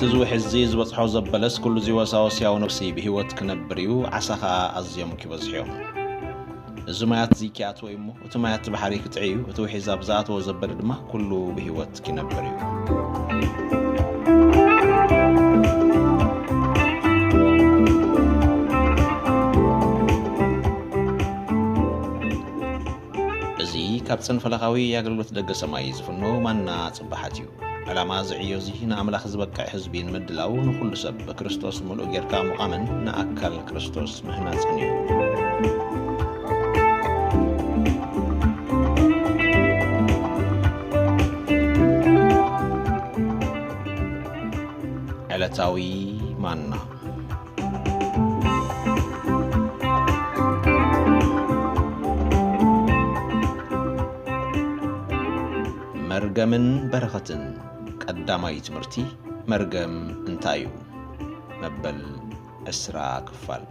እዚ ውሒዝ እዚ ዝበጽሖ ዘበለስ ኩሉ እዚ ወሳወስ ያው ነፍሲ ብህይወት ክነብር እዩ፣ ዓሳ ኸኣ ኣዝዮም ክበዝሑ እዮም። እዚ ማያት እዚ ኪኣትዎ እዩ እሞ፣ እቲ ማያት እቲ ባሕሪ ክጥዒ እዩ፣ እቲ ውሒዝ ኣብ ዝኣተዎ ዘበለ ድማ ኩሉ ብህይወት ክነብር እዩ። እዚ ካብ ጽንፈለኻዊ ኣገልግሎት ደገ ሰማይ ዝፍኖ ማና ጽባሓት እዩ። ዕላማ እዚ ዕዮ እዚ ንኣምላኽ ዝበቅዕ ህዝቢ ንምድላው ንኹሉ ሰብ ብክርስቶስ ምሉእ ጌርካ ምቋምን ንኣካል ክርስቶስ ምህናጽን እዩ። ዕለታዊ ማና። መርገምን በረኸትን። ቀዳማይ ትምህርቲ፣ መርገም እንታይ እዩ? መበል ዕስራ ክፋል።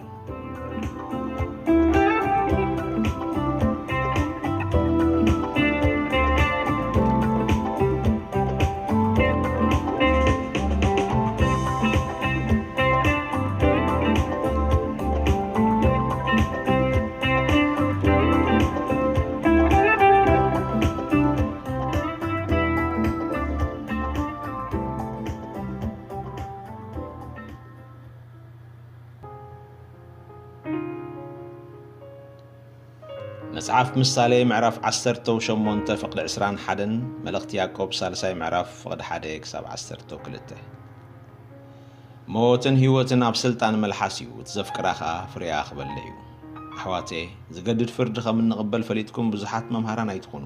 መጽሓፍ ምሳሌ ምዕራፍ ዓሰርተ ሸሞንተ ፍቕዲ ዕስራን ሓደን፣ መልእኽቲ ያዕቆብ ሳልሳይ ምዕራፍ ፍቕዲ ሓደ ክሳብ ዓሰርተ ክልተ። ሞትን ህይወትን ኣብ ስልጣን መልሓስ እዩ፣ እቲ ዘፍቅራ ኸኣ ፍሬኣ ክበልዕ እዩ። ኣሕዋተየ፣ ዝገድድ ፍርዲ ከም እንቕበል ፈሊጥኩም ብዙሓት መምሃራን ኣይትኹኑ።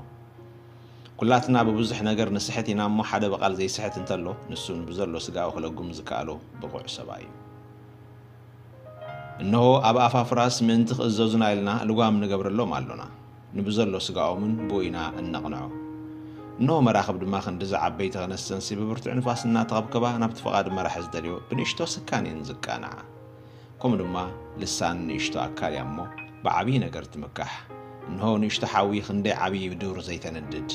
ኩላትና ብብዙሕ ነገር ንስሕት ኢና እሞ፣ ሓደ ብቓል ዘይስሕት እንተሎ፣ ንሱ ንብዘሎ ስጋኡ ክለጉም ዝከኣሎ ብቑዕ ሰብኣይ እዩ። እንሆ፣ ኣብ ኣፋፍራስ ምእንቲ ክእዘዙና ኢልና ልጓም ንገብረሎም ኣሎና። ንብዘሎ ስጋኦምን ብኡ ኢና እነቕንዖ። እንሆ፣ መራኽብ ድማ ክንድዚ ዓበይቲ ኸነስተንሲ ብብርቱዕ ንፋስ እናተኸብከባ ናብቲ ፍቓድ መራሒ ዝደልዮ ብንእሽቶ ስካን እየን ዝቃንዓ። ከምኡ ድማ ልሳን ንእሽቶ ኣካል እያ እሞ ብዓብዪ ነገር ትምካሕ። እንሆ፣ ንእሽቶ ሓዊ ክንደይ ዓብዪ ዱር ዘይተነድድ።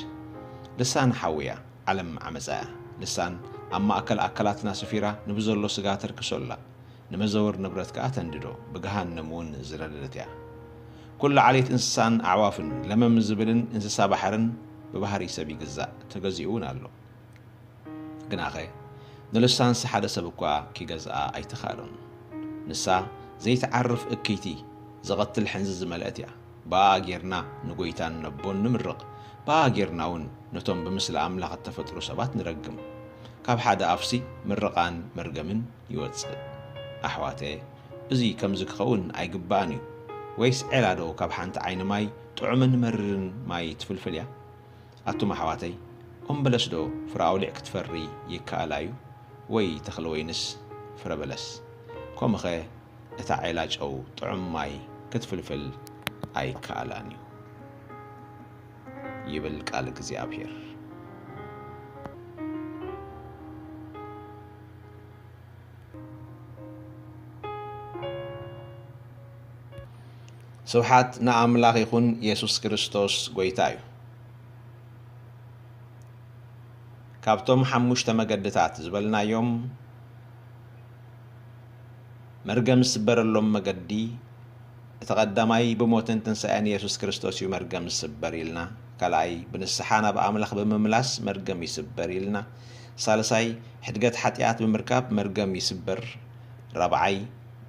ልሳን ሓዊ እያ፣ ዓለም ዓመፃ እያ። ልሳን ኣብ ማእከል ኣካላትና ሰፊራ ንብዘሎ ስጋ ተርክሶ ኣላ። ንመዘወር ንብረት ከኣ ተንድዶ፣ ብገሃነም እውን ዝነደደት እያ። ኩሉ ዓሌት እንስሳን ኣዕዋፍን፣ ለመም ዝብልን እንስሳ ባሕርን ብባህሪ ሰብ ይግዛእ፣ ተገዚኡ እውን ኣሎ። ግናኸ ንልሳንስ ሓደ ሰብ እኳ ኪገዝኣ ኣይተኻእሎን። ንሳ ዘይትዓርፍ እክይቲ፣ ዘቐትል ሕንዚ ዝመልአት እያ። ብኣኣ ጌርና ንጎይታን ነቦን ንምርቕ፣ ብኣኣ ጌርና እውን ነቶም ብምስሊ ኣምላኽ እተፈጥሩ ሰባት ንረግም። ካብ ሓደ ኣፍሲ ምርቓን መርገምን ይወጽእ። ኣሕዋተ፣ እዚ ከምዚ ክኸውን ኣይግባእን እዩ። ወይስ ዔላ ዶ ካብ ሓንቲ ዓይኒ ማይ ጥዑምን መሪርን ማይ ትፍልፍል እያ? ኣቱም ኣሕዋተይ፣ ኦም በለስ ዶ ፍረ ኣውሊዕ ክትፈሪ ይከኣላ እዩ? ወይ ተኽሊ ወይንስ ፍረ በለስ? ከምኡኸ እታ ዔላ ጨው ጥዑም ማይ ክትፍልፍል ኣይከኣላን እዩ፣ ይብል ቃል እግዚኣብሔር። ስብሓት ንኣምላኽ ይኹን፣ የሱስ ክርስቶስ ጐይታ እዩ። ካብቶም ሓሙሽተ መገድታት ዝበልናዮም፣ መርገም ዝስበረሎም መገዲ፣ እቲ ቀዳማይ ብሞትን ትንሳኤን የሱስ ክርስቶስ እዩ መርገም ዝስበር ኢልና። ካልኣይ ብንስሓ ናብ ኣምላኽ ብምምላስ መርገም ይስበር ኢልና። ሳልሳይ ሕድገት ሓጢኣት ብምርካብ መርገም ይስበር። ራብዓይ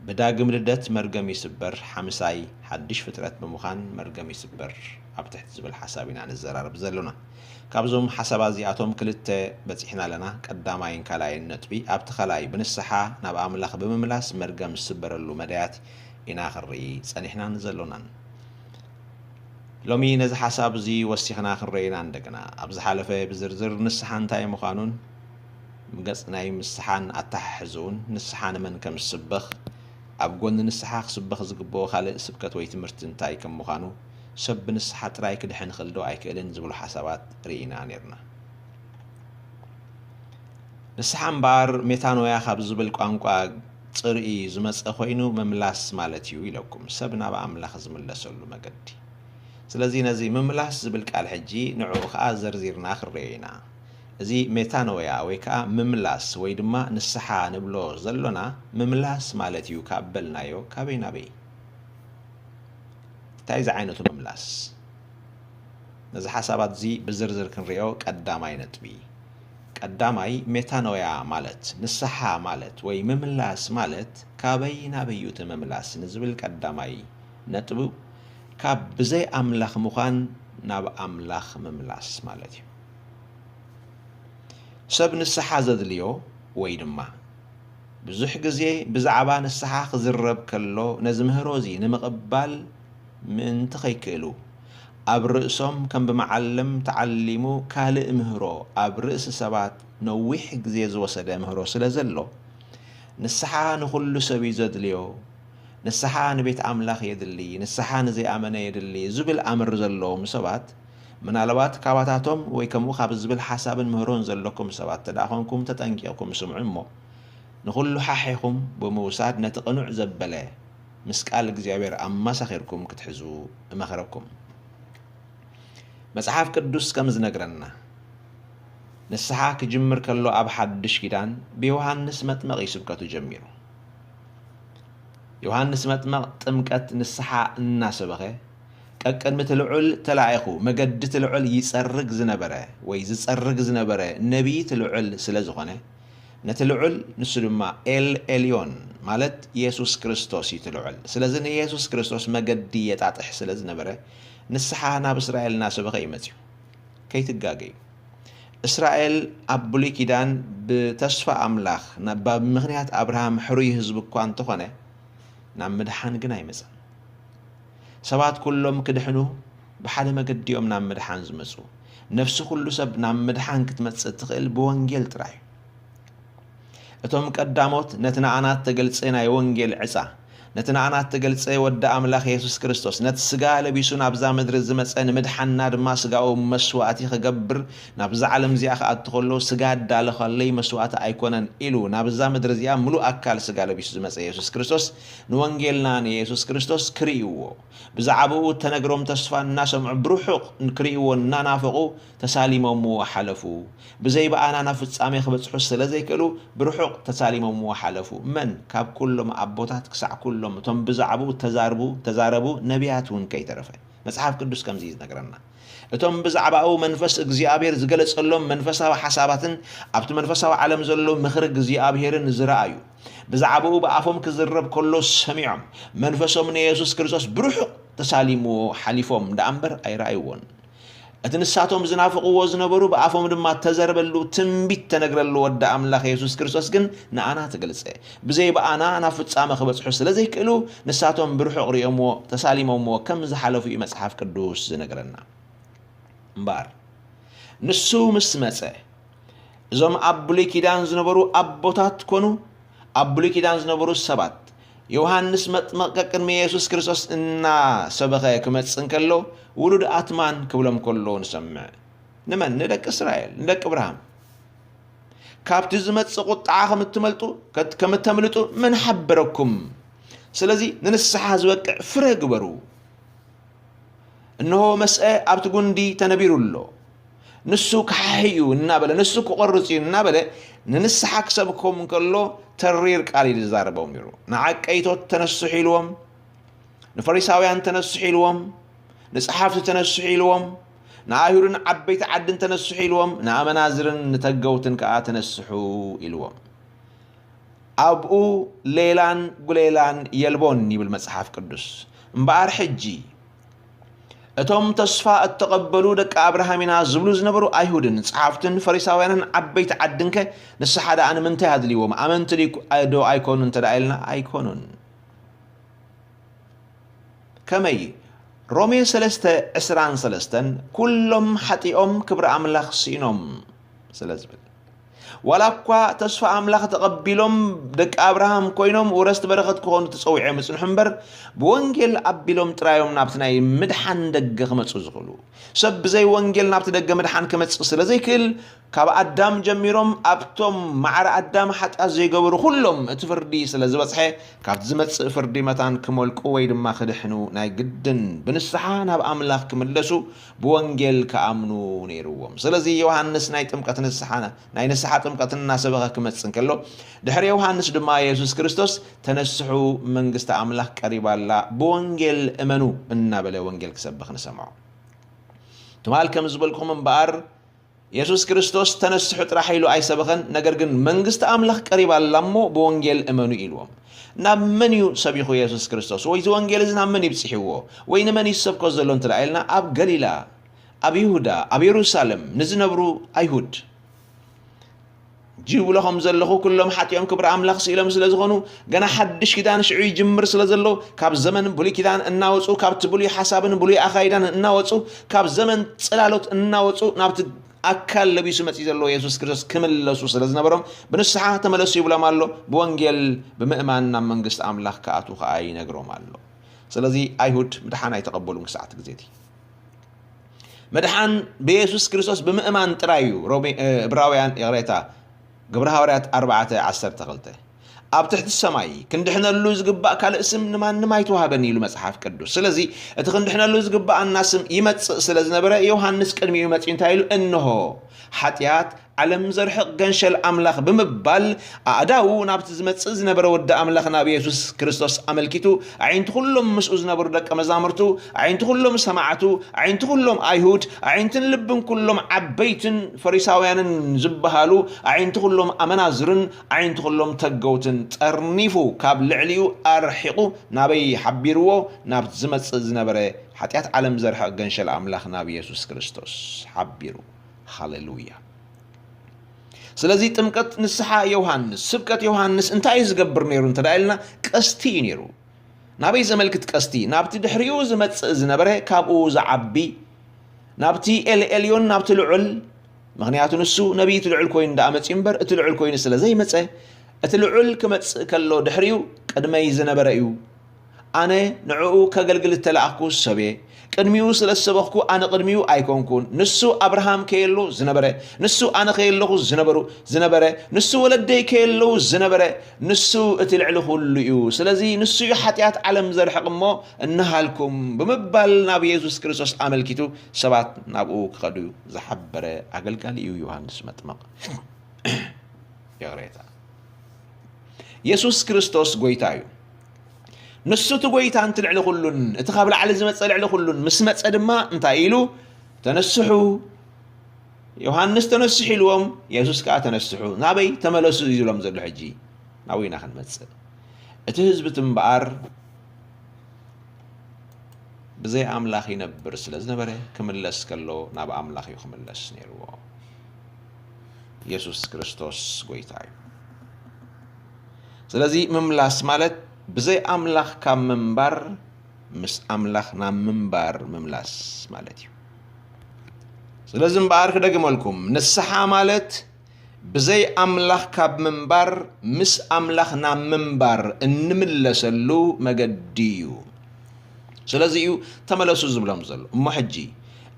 ብዳግም ልደት መርገም ይስበር። ሓምሳይ ሓድሽ ፍጥረት ብምዃን መርገም ይስበር። ኣብ ትሕቲ ዝብል ሓሳብ ኢና ንዘራረብ ዘሎና። ካብዞም ሓሳባት እዚኣቶም ክልተ በጺሕና ኣለና። ቀዳማይን ካልኣይን ነጥቢ፣ ኣብቲ ካልኣይ ብንስሓ ናብ ኣምላኽ ብምምላስ መርገም ዝስበረሉ መዳያት ኢና ክንርኢ ጸኒሕናን ዘሎናን። ሎሚ ነዚ ሓሳብ እዚ ወሲኽና ክንርኢ ኢና። እንደገና ኣብ ዝሓለፈ ብዝርዝር ንስሓ እንታይ ምዃኑን፣ ገጽ ናይ ንስሓን ኣተሓሕዝኡን፣ ንስሓ ንመን ከም ዝስበኽ፣ ኣብ ጎኒ ንስሓ ክስበኽ ዝግብኦ ካልእ ስብከት ወይ ትምህርቲ እንታይ ከም ምዃኑ፣ ሰብ ብንስሓ ጥራይ ክድሕን ይኽእል ዶ ኣይክእልን ዝብሉ ሓሳባት ርኢና ኔርና። ንስሓ እምበኣር ሜታኖያ ካብ ዝብል ቋንቋ ጽርኢ ዝመጸ ኮይኑ ምምላስ ማለት እዩ ኢለኩም። ሰብ ናብ ኣምላኽ ዝምለሰሉ መገዲ። ስለዚ ነዚ ምምላስ ዝብል ቃል ሕጂ ንዕኡ ከኣ ዘርዚርና ክንርእዮ ኢና። እዚ ሜታኖያ ወይ ከዓ ምምላስ ወይ ድማ ንስሓ ንብሎ ዘሎና ምምላስ ማለት እዩ ካብ በልናዮ፣ ካበይ ናበይ? እንታይ ዝዓይነቱ ምምላስ? ነዚ ሓሳባት እዚ ብዝርዝር ክንሪኦ ቀዳማይ ነጥቢ። ቀዳማይ ሜታኖያ ማለት ንስሓ ማለት ወይ ምምላስ ማለት ካበይ ናበይ እዩ እቲ ምምላስ ንዝብል ቀዳማይ ነጥቡ ካብ ብዘይ ኣምላኽ ምዃን ናብ ኣምላኽ ምምላስ ማለት እዩ። ሰብ ንስሓ ዘድልዮ ወይ ድማ ብዙሕ ግዜ ብዛዕባ ንስሓ ክዝረብ ከሎ ነዚ ምህሮ እዚ ንምቕባል ምእንቲ ከይክእሉ ኣብ ርእሶም ከም ብመዓልም ተዓሊሙ ካልእ ምህሮ ኣብ ርእሲ ሰባት ነዊሕ ግዜ ዝወሰደ ምህሮ ስለ ዘሎ ንስሓ ንኹሉ ሰብ እዩ ዘድልዮ። ንስሓ ንቤት ኣምላኽ የድሊ፣ ንስሓ ንዘይኣመነ የድሊ ዝብል ኣምር ዘለዎም ሰባት ምናልባት ካባታቶም ወይ ከምኡ ካብ ዝብል ሓሳብን ምህሮን ዘለኩም ሰባት ተደኣ ኾንኩም ተጠንቂቕኩም ስምዑ እሞ ንኹሉ ሓሒኹም ብምውሳድ ነቲ ቅኑዕ ዘበለ ምስ ቃል እግዚኣብሔር ኣመሳኺርኩም ክትሕዙ እመኽረኩም። መጽሓፍ ቅዱስ ከም ዝነግረና ንስሓ ክጅምር ከሎ ኣብ ሓድሽ ኪዳን ብዮሃንስ መጥመቕ እዩ ስብከቱ ጀሚሩ። ዮሃንስ መጥመቕ ጥምቀት ንስሓ እናሰበኸ ቀቅድሚ እቲ ልዑል ተላኢኹ መገዲ እቲ ልዑል ይጸርግ ዝነበረ ወይ ዝጸርግ ዝነበረ ነቢይ እቲ ልዑል ስለ ዝኾነ ነቲ ልዑል ንሱ ድማ ኤል ኤልዮን ማለት የሱስ ክርስቶስ እዩ እቲ ልዑል። ስለዚ ንየሱስ ክርስቶስ መገዲ የጣጥሕ ስለ ዝነበረ ንስሓ ናብ እስራኤል እናሰበኸ እዩ መጺኡ። ከይትጋገዩ። እስራኤል ኣብ ብሉይ ኪዳን ብተስፋ ኣምላኽ ናብ ምኽንያት ኣብርሃም ሕሩይ ህዝቢ እኳ እንተኾነ ናብ ምድሓን ግን ኣይመጸን። ሰባት ኩሎም ክድሕኑ ብሓደ መገዲ እዮም ናብ ምድሓን ዝመጹ። ነፍሲ ኩሉ ሰብ ናብ ምድሓን ክትመጽእ እትኽእል ብወንጌል ጥራይ እዩ። እቶም ቀዳሞት ነቲ ንኣና እተገልጸ ናይ ወንጌል ዕጻ፣ ነቲ ንኣና እተገልጸ ወዲ ኣምላኽ የሱስ ክርስቶስ፣ ነቲ ስጋ ለቢሱ ናብዛ ምድሪ ዝመጸ ንምድሓንና ድማ ስጋኡ መስዋእቲ ክገብር ናብዛ ዓለም እዚኣ ክኣቱ ከሎ ስጋ ኣዳለኸለይ መስዋእቲ ኣይኮነን ኢሉ ናብዛ ምድሪ እዚኣ ምሉእ ኣካል ስጋ ለቢሱ ዝመጸ የሱስ ክርስቶስ ንወንጌልና ንየሱስ ክርስቶስ ክርእይዎ ብዛዕባኡ እተነግሮም ተስፋ እናሰምዑ ብርሑቕ ክርእይዎ እናናፈቑ ተሳሊሞምዎ ሓለፉ። ብዘይ ብኣና ናብ ፍጻሜ ክበጽሑ ስለ ዘይክእሉ ብርሑቕ ተሳሊሞምዎ ሓለፉ። መን? ካብ ኩሎም ኣቦታት ክሳዕ ኩሎም እቶም ብዛዕባኡ ተዛርቡ ተዛረቡ ነቢያት እውን ከይተረፈ። መጽሓፍ ቅዱስ ከምዚ እዩ ዝነግረና። እቶም ብዛዕባኡ መንፈስ እግዚኣብሔር ዝገለጸሎም መንፈሳዊ ሓሳባትን ኣብቲ መንፈሳዊ ዓለም ዘሎ ምኽሪ እግዚኣብሔርን ዝረኣዩ ብዛዕባኡ ብኣፎም ክዝረብ ከሎ ሰሚዖም መንፈሶም ንየሱስ ክርስቶስ ብርሑቕ ተሳሊምዎ ሓሊፎም ደኣ እምበር ኣይረኣይዎን። እቲ ንሳቶም ዝናፍቕዎ ዝነበሩ ብኣፎም ድማ ተዘርበሉ ትንቢት ተነግረሉ ወዲ ኣምላኽ የሱስ ክርስቶስ ግን ንኣና ተገልጸ። ብዘይ ብኣና ናብ ፍጻመ ክበጽሑ ስለ ዘይክእሉ ንሳቶም ብርሑቕ ሪኦምዎ ተሳሊሞምዎ ከም ዝሓለፉ እዩ መጽሓፍ ቅዱስ ዝነግረና። እምበኣር ንሱ ምስ መጸ እዞም ኣብ ብሉይ ኪዳን ዝነበሩ ኣቦታት ኮኑ ኣብ ብሉይ ኪዳን ዝነበሩ ሰባት ዮሃንስ መጥመቕ ቅድሚ የሱስ ክርስቶስ እናሰበኸ ክመጽእ እንከሎ ውሉድ ኣትማን ክብሎም ከሎ ንሰምዕ። ንመን? ንደቂ እስራኤል፣ ንደቂ እብርሃም። ካብቲ ዝመጽእ ቁጥዓ ከም እትመልጡ ከም እተምልጡ መን ሓበረኩም? ስለዚ ንንስሓ ዝበቅዕ ፍረ ግበሩ። እንሆ መስአ ኣብቲ ጉንዲ ተነቢሩ ኣሎ። ንሱ ክሓሒ እዩ እናበለ ንሱ ክቆርጽ እዩ እናበለ ንንስሓ ክሰብኮም እንከሎ ተሪር ቃል እዩ ዝዛረቦም ነይሩ። ንዓቀይቶት ተነስሑ ኢልዎም፣ ንፈሪሳውያን ተነስሑ ኢልዎም፣ ንጸሓፍቲ ተነስሑ ኢልዎም፣ ንኣይሁድን ዓበይቲ ዓድን ተነስሑ ኢልዎም፣ ንኣመናዝርን ንተገውትን ከኣ ተነስሑ ኢልዎም። ኣብኡ ሌላን ጉሌላን የልቦን ይብል መጽሓፍ ቅዱስ። እምበኣር ሕጂ እቶም ተስፋ እተቐበሉ ደቂ ኣብርሃም ኢና ዝብሉ ዝነበሩ ኣይሁድን ጸሓፍትን ፈሪሳውያንን ዓበይቲ ዓድንከ ንስሓ ደኣ ንምንታይ ኣድልዎም? ኣመንቲ ዶ ኣይኮኑን እንተ ደኣ ኢልና ኣይኮኑን። ከመይ? ሮሜ ሰለስተ ዕስራን ሰለስተን ኩሎም ሓጢኦም ክብሪ ኣምላኽ ስኢኖም ስለ ዝብል ዋላ እኳ ተስፋ ኣምላኽ ተቐቢሎም ደቂ ኣብርሃም ኮይኖም ወረስቲ በረኸት ክኾኑ ተጸዊዖም ይጽንሑ እምበር፣ ብወንጌል ኣቢሎም ጥራዮም ናብቲ ናይ ምድሓን ደገ ክመጹ ዝኽእሉ። ሰብ ብዘይ ወንጌል ናብቲ ደገ ምድሓን ክመጽእ ስለ ዘይክእል፣ ካብ ኣዳም ጀሚሮም ኣብቶም ማዕረ ኣዳም ሓጢኣት ዘይገበሩ ኩሎም እቲ ፍርዲ ስለ ዝበጽሐ፣ ካብቲ ዝመጽእ ፍርዲ መታን ክመልቁ ወይ ድማ ክድሕኑ ናይ ግድን ብንስሓ ናብ ኣምላኽ ክምለሱ ብወንጌል ክኣምኑ ነይርዎም። ስለዚ ዮሃንስ ናይ ጥምቀት ንስሓ፣ ናይ ንስሓ ጥምቀት እናሰበኸ ክመጽእ እንከሎ፣ ድሕሪ ዮሃንስ ድማ የሱስ ክርስቶስ፣ "ተነስሑ፣ መንግስቲ ኣምላኽ ቀሪባ ኣላ፣ ብወንጌል እመኑ" እናበለ ወንጌል ክሰብኽ ንሰምዖ። ትማል ከም ዝበልኩኹም እምበኣር፣ የሱስ ክርስቶስ "ተነስሑ" ጥራሕ ኢሉ ኣይሰበኸን፣ ነገር ግን "መንግስቲ ኣምላኽ ቀሪባ ኣላ እሞ ብወንጌል እመኑ" ኢልዎም። ናብ መን እዩ ሰቢኹ የሱስ ክርስቶስ? ወይ እዚ ወንጌል እዚ ናብ መን ይብጽሕዎ? ወይ ንመን እዩ ዝሰብኮ ዘሎ እንተ ደኣ ኢልና፣ ኣብ ገሊላ፣ ኣብ ይሁዳ፣ ኣብ የሩሳሌም ንዝነብሩ ኣይሁድ። ጅው ብለኹም ዘለኹ፣ ኩሎም ሓጢኦም ክብሪ ኣምላኽ ስኢሎም ስለ ዝኾኑ፣ ገና ሓድሽ ኪዳን ሽዑ ይጅምር ስለ ዘሎ፣ ካብ ዘመን ብሉይ ኪዳን እናወጹ፣ ካብቲ ብሉይ ሓሳብን ብሉይ ኣኻይዳን እናወጹ፣ ካብ ዘመን ጽላሎት እናወጹ፣ ናብቲ ኣካል ለቢሱ መጺኡ ዘሎ የሱስ ክርስቶስ ክምለሱ ስለ ዝነበሮም፣ ብንስሓ ተመለሱ ይብሎም ኣሎ። ብወንጌል ብምእማን ናብ መንግስቲ ኣምላኽ ክኣትዉ ከኣ ይነግሮም ኣሎ። ስለዚ ኣይሁድ ምድሓን ኣይተቐበሉን ክሳዕ እቲ ግዜ እቲ። ምድሓን ብየሱስ ክርስቶስ ብምእማን ጥራይ እዩ። ሮሜ፣ እ፣ ዕብራውያን፣ ይቕሬታ፣ ግብረ ሃዋርያት ኣርባዕተ ዓሰርተ ክልተ። "ኣብ ትሕቲ ሰማይ ክንድሕነሉ ዝግባእ ካልእ ስም ንማንም ኣይተዋህበን" ኢሉ መጽሓፍ ቅዱስ። ስለዚ እቲ ክንድሕነሉ ዝግባኣና ስም ይመጽእ ስለ ዝነበረ፣ ዮሃንስ ቅድሚኡ መጺኡ እንታይ ኢሉ? "እንሆ፣ ሓጢኣት ዓለም ዘርሕቕ ገንሸል ኣምላኽ" ብምባል፣ ኣእዳዉ ናብቲ ዝመጽእ ዝነበረ ወዲ ኣምላኽ ናብ የሱስ ክርስቶስ ኣመልኪቱ፣ ኣዒንቲ ኩሎም ምስኡ ዝነበሩ ደቀ መዛሙርቱ፣ ኣዒንቲ ኩሎም ሰማዕቱ፣ ኣዒንቲ ኩሎም ኣይሁድ፣ ኣዒንትን ልብን ኩሎም ዓበይትን ፈሪሳውያንን ዝበሃሉ፣ ኣዒንቲ ኩሎም ኣመናዝርን ኣዒንቲ ኩሎም ተገውትን ጠርኒፉ፣ ካብ ልዕሊኡ ኣርሒቑ፣ ናበይ ሓቢርዎ? ናብቲ ዝመጽእ ዝነበረ ሓጢኣት ዓለም ዘርሕቕ ገንሸል ኣምላኽ ናብ የሱስ ክርስቶስ ሓቢሩ። ሃሌሉያ! ስለዚ ጥምቀት ንስሓ ዮሃንስ፣ ስብከት ዮሃንስ እንታይ እዩ ዝገብር ነይሩ እንተ ደኣ ኢልና፣ ቀስቲ እዩ ነይሩ። ናበይ ዘመልክት ቀስቲ? ናብቲ ድሕሪኡ ዝመጽእ ዝነበረ፣ ካብኡ ዝዓቢ፣ ናብቲ ኤል ኤልዮን፣ ናብቲ ልዑል። ምኽንያቱ ንሱ ነቢይ እቲ ልዑል ኮይኑ ደኣ መጺኡ እምበር፣ እቲ ልዑል ኮይኑ ስለ ዘይመጸ፣ እቲ ልዑል ክመጽእ ከሎ ድሕሪኡ ቅድመይ ዝነበረ እዩ። ኣነ ንዕኡ ከገልግል እተላእኽኩ ሰብ እየ። ቅድሚኡ ስለ ዝሰበኽኩ ኣነ ቅድሚኡ ኣይኮንኩን። ንሱ ኣብርሃም ከየሎ ዝነበረ፣ ንሱ ኣነ ከየለኹ ዝነበሩ፣ ዝነበረ፣ ንሱ ወለደይ ከየለዉ ዝነበረ፣ ንሱ እቲ ልዕሊ ኩሉ እዩ። ስለዚ ንሱ እዩ ሓጢኣት ዓለም ዘርሕቕ እሞ እንሃልኩም ብምባል ናብ የሱስ ክርስቶስ ኣመልኪቱ ሰባት ናብኡ ክኸዱ ዝሓበረ ኣገልጋሊ እዩ ዮሃንስ መጥምቕ። ይቕሬታ። የሱስ ክርስቶስ ጎይታ እዩ። ንሱ እቲ ጎይታ፣ እቲ ልዕሊ ኩሉን፣ እቲ ካብ ላዕሊ ዝመጸ ልዕሊ ኩሉን ምስ መጸ ድማ እንታይ ኢሉ? "ተነስሑ፣ ዮሃንስ ተነስሑ" ኢልዎም፣ የሱስ ከኣ "ተነስሑ፣ ናበይ? ተመለሱ" እዩ ዝብሎም ዘሎ። ሕጂ ናበይ ኢና ክንመጽእ? እቲ ህዝቢ እቲ እምበኣር ብዘይ ኣምላኽ ይነብር ስለ ዝነበረ፣ ክምለስ ከሎ ናብ ኣምላኽ እዩ ክምለስ ነይርዎ። የሱስ ክርስቶስ ጎይታ እዩ። ስለዚ ምምላስ ማለት ብዘይ ኣምላኽ ካብ ምንባር ምስ ኣምላኽ ናብ ምንባር ምምላስ ማለት እዩ። ስለዚ እምበኣር ክደግመልኩም፣ ንስሓ ማለት ብዘይ ኣምላኽ ካብ ምንባር ምስ ኣምላኽ ናብ ምንባር እንምለሰሉ መገዲ እዩ። ስለዚ እዩ ተመለሱ ዝብሎም ዘሎ። እሞ ሕጂ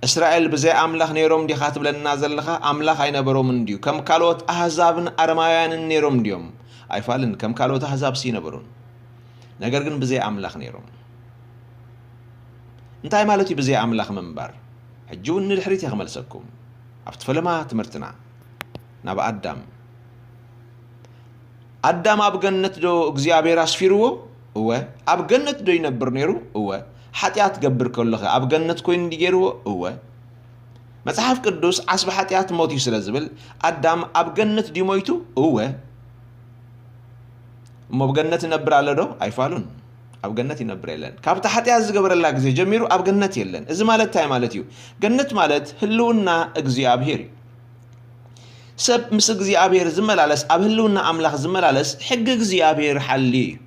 እስራኤል ብዘይ ኣምላኽ ነይሮም ዲኻ ትብለና ዘለኻ? ኣምላኽ ኣይነበሮምን ድዩ? ከም ካልኦት ኣህዛብን ኣረማውያንን ነይሮም ድዮም? ኣይፋልን፣ ከም ካልኦት ኣህዛብሲ ይነበሩን። ነገር ግን ብዘይ ኣምላኽ ነይሮም። እንታይ ማለት እዩ ብዘይ ኣምላኽ ምንባር? ሕጂ እውን ንድሕሪት እየ ክመልሰኩም። ኣብቲ ፈለማ ትምህርትና ናብ ኣዳም። ኣዳም ኣብ ገነት ዶ እግዚኣብሔር ኣስፊርዎ? እወ። ኣብ ገነት ዶ ይነብር ነይሩ? እወ። ሓጢኣት ገብር ከሎኸ ኣብ ገነት ኮይኑ እንዲ ገይርዎ? እወ። መጽሓፍ ቅዱስ ዓስቢ ሓጢኣት ሞት እዩ ስለ ዝብል፣ ኣዳም ኣብ ገነት ድዩ ሞይቱ? እወ። እሞ ኣብ ገነት ይነብር ኣሎ ዶ? ኣይፋሉን። ኣብ ገነት ይነብር የለን። ካብቲ ሓጢኣት ዝገበረላ ግዜ ጀሚሩ ኣብ ገነት የለን። እዚ ማለት እንታይ ማለት እዩ? ገነት ማለት ህልውና እግዚኣብሔር እዩ። ሰብ ምስ እግዚኣብሔር ዝመላለስ፣ ኣብ ህልውና ኣምላኽ ዝመላለስ፣ ሕጊ እግዚኣብሔር ሓልዩ እዩ።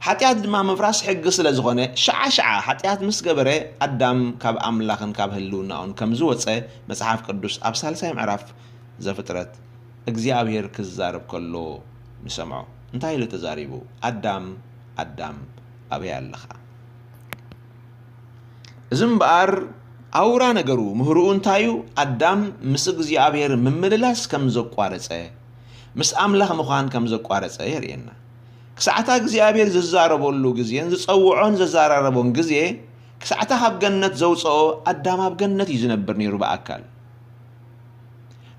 ሓጢኣት ድማ ምፍራስ ሕጊ ስለ ዝኾነ፣ ሸዓ ሸዓ ሓጢኣት ምስ ገበረ፣ ኣዳም ካብ ኣምላኽን ካብ ህልውናኡን ከም ዝወጸ መጽሓፍ ቅዱስ ኣብ ሳልሳይ ምዕራፍ ዘፍጥረት እግዚኣብሔር ክዛረብ ከሎ ንሰምዖ። እንታይ ኢሉ ተዛሪቡ? ኣዳም፣ ኣዳም፣ ኣበይ ኣለኻ? እዚ እምበኣር ኣውራ ነገሩ፣ ምህርኡ እንታይ እዩ? ኣዳም ምስ እግዚኣብሔር ምምልላስ ከም ዘቋረጸ፣ ምስ ኣምላኽ ምዃን ከም ዘቋረጸ የርእየና። ክሳዕታ እግዚኣብሔር ዝዛረበሉ ግዜን ዝጸውዖን ዘዘራረቦን ግዜ፣ ክሳዕታ ካብ ገነት ዘውጽኦ ኣዳም ኣብ ገነት እዩ ዝነብር ነይሩ ብኣካል።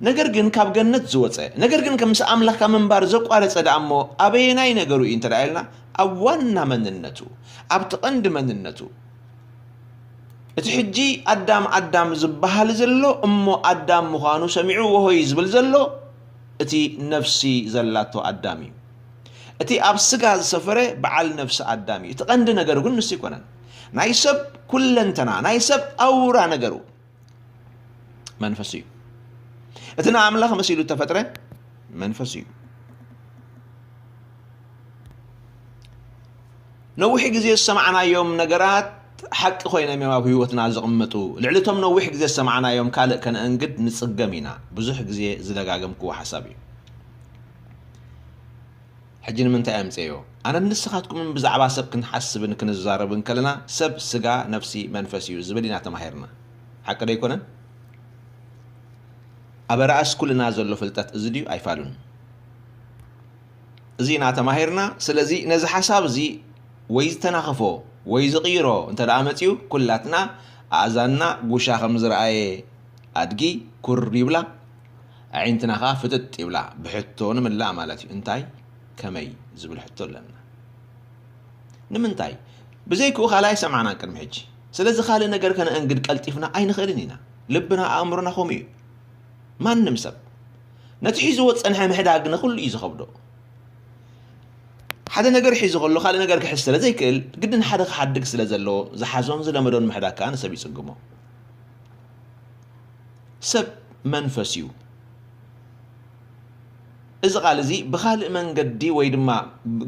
ነገር ግን ካብ ገነት ዝወጸ፣ ነገር ግን ከም ምስ ኣምላኽ ካብ ምንባር ዘቋረጸ ደኣ እሞ ኣበየናይ ነገሩ እዩ እንተ ደኣ ኢልና፣ ኣብ ዋና መንነቱ፣ ኣብቲ ቀንዲ መንነቱ። እቲ ሕጂ ኣዳም ኣዳም ዝበሃል ዘሎ እሞ ኣዳም ምዃኑ ሰሚዑ ወሆይ ዝብል ዘሎ እቲ ነፍሲ ዘላቶ ኣዳም እዩ። እቲ ኣብ ስጋ ዝሰፈረ በዓል ነፍሲ ኣዳም እዩ። እቲ ቀንዲ ነገሩ ግን ንሱ ኣይኮነን። ናይ ሰብ ኩለንተና፣ ናይ ሰብ ኣውራ ነገሩ መንፈስ እዩ። እቲ ንኣምላኽ መሲሉ እተፈጥረ መንፈስ እዩ። ነዊሕ ግዜ ዝሰማዕናዮም ነገራት ሓቂ ኮይኖም እዮም ኣብ ህይወትና ዝቕመጡ። ልዕሊ እቶም ነዊሕ ግዜ ዝሰማዕናዮም ካልእ ከነእንግድ ንጽገም ኢና። ብዙሕ ግዜ ዝደጋገምክዎ ሓሳብ እዩ። ሕጂ ንምንታይ ኣምጽኤዮ? ኣነን ንስኻትኩምን ብዛዕባ ሰብ ክንሓስብን ክንዛረብን ከለና፣ ሰብ ስጋ፣ ነፍሲ፣ መንፈስ እዩ ዝብል ኢና ተማሂርና። ሓቂ ዶ ኣይኮነን? ኣብ ኣርኣስ ኩልና ዘሎ ፍልጠት እዚ ድዩ? ኣይፋሉን። እዚ ኢና ተማሂርና። ስለዚ ነዚ ሓሳብ እዚ ወይ ዝተናኸፎ ወይ ዝቕይሮ እንተ ደኣ መጺኡ፣ ኩላትና ኣእዛንና ጉሻ ከም ዝረኣየ ኣድጊ ኩር ይብላ፣ ኣዒንትና ኸኣ ፍጥጥ ይብላ። ብሕቶ ንምላእ ማለት እዩ። እንታይ? ከመይ? ዝብል ሕቶ ኣለና። ንምንታይ? ብዘይክኡ ካልእ ኣይሰማዕናን ቅድሚ ሕጂ። ስለዚ ካልእ ነገር ከነእንግድ ቀልጢፍና ኣይንኽእልን ኢና። ልብና፣ ኣእምሮና ከምኡ እዩ። ማንም ሰብ ነቲ ሒዝዎ ዝጸንሐ ምሕዳግ ንኹሉ እዩ ዝኸብዶ። ሓደ ነገር ሒዙ ከሎ ካልእ ነገር ክሕዝ ስለ ዘይክእል፣ ግድን ሓደ ክሓድግ ስለ ዘለዎ፣ ዝሓዞን ዝለመዶን ምሕዳግ ከኣ ንሰብ ይጽግሞ። ሰብ መንፈስ እዩ። እዚ ቃል እዚ ብኻልእ መንገዲ ወይ ድማ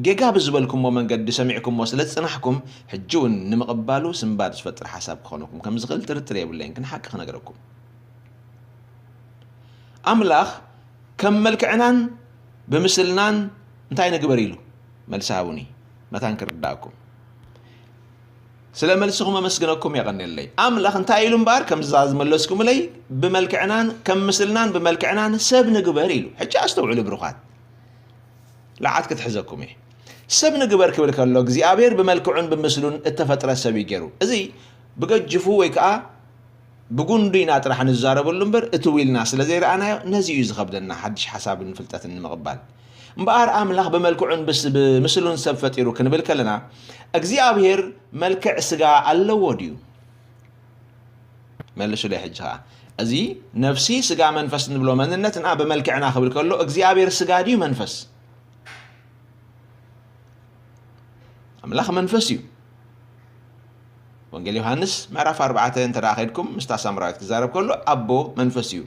ጌጋ ብዝበልኩሞ መንገዲ ሰሚዕኩሞ ስለ ዝጽናሕኩም፣ ሕጂ እውን ንምቕባሉ ስንባድ ዝፈጥር ሓሳብ ክኾነኩም ከም ዝኽእል ጥርጥር የብለይን፣ ግን ሓቂ ክነግረኩም። ኣምላኽ ከም መልክዕናን ብምስልናን እንታይ ንግበር ኢሉ? መልሲ ሃቡኒ፣ መታን ክርዳእኩም። ስለ መልስኹም ኣመስግነኩም፣ የቐንየለይ። ኣምላኽ እንታይ ኢሉ እምበኣር፣ ከምዛ ዝመለስኩምለይ፣ ብመልክዕናን ከም ምስልናን ብመልክዕናን ሰብ ንግበር ኢሉ። ሕጂ ኣስተውዕሉ ብሩኻት፣ ለዓት ክትሕዘኩም እየ። ሰብ ንግበር ክብል ከሎ፣ እግዚኣብሔር ብመልክዑን ብምስሉን እተፈጥረ ሰብ እዩ ገይሩ። እዚ ብገጅፉ ወይ ከዓ ብጉንዱ ኢና ጥራሕ ንዛረበሉ እምበር፣ እትው ኢልና ስለ ዘይረኣናዮ፣ ነዚ እዩ ዝኸብደና ሓድሽ ሓሳብን ፍልጠትን ንምቕባል። እምበኣር፣ ኣምላኽ ብመልክዑን ብስ-፣ ብምስሉን ሰብ ፈጢሩ ክንብል ከለና፣ እግዚኣብሔር መልክዕ ስጋ ኣለዎ ድዩ? መልሱለይ ሕጂ ኸኣ። እዚ ነፍሲ፣ ስጋ፣ መንፈስ እንብሎ መንነትና ብመልክዕና ክብል ከሎ፣ እግዚኣብሔር ስጋ ድዩ መንፈስ? ኣምላኽ መንፈስ እዩ። ወንጌል ዮሃንስ ምዕራፍ ኣርባዕተ እንተ ደኣ ኸድኩም፣ ምስታ ሳምራዊት ክዛረብ ከሎ፣ ኣቦ መንፈስ እዩ።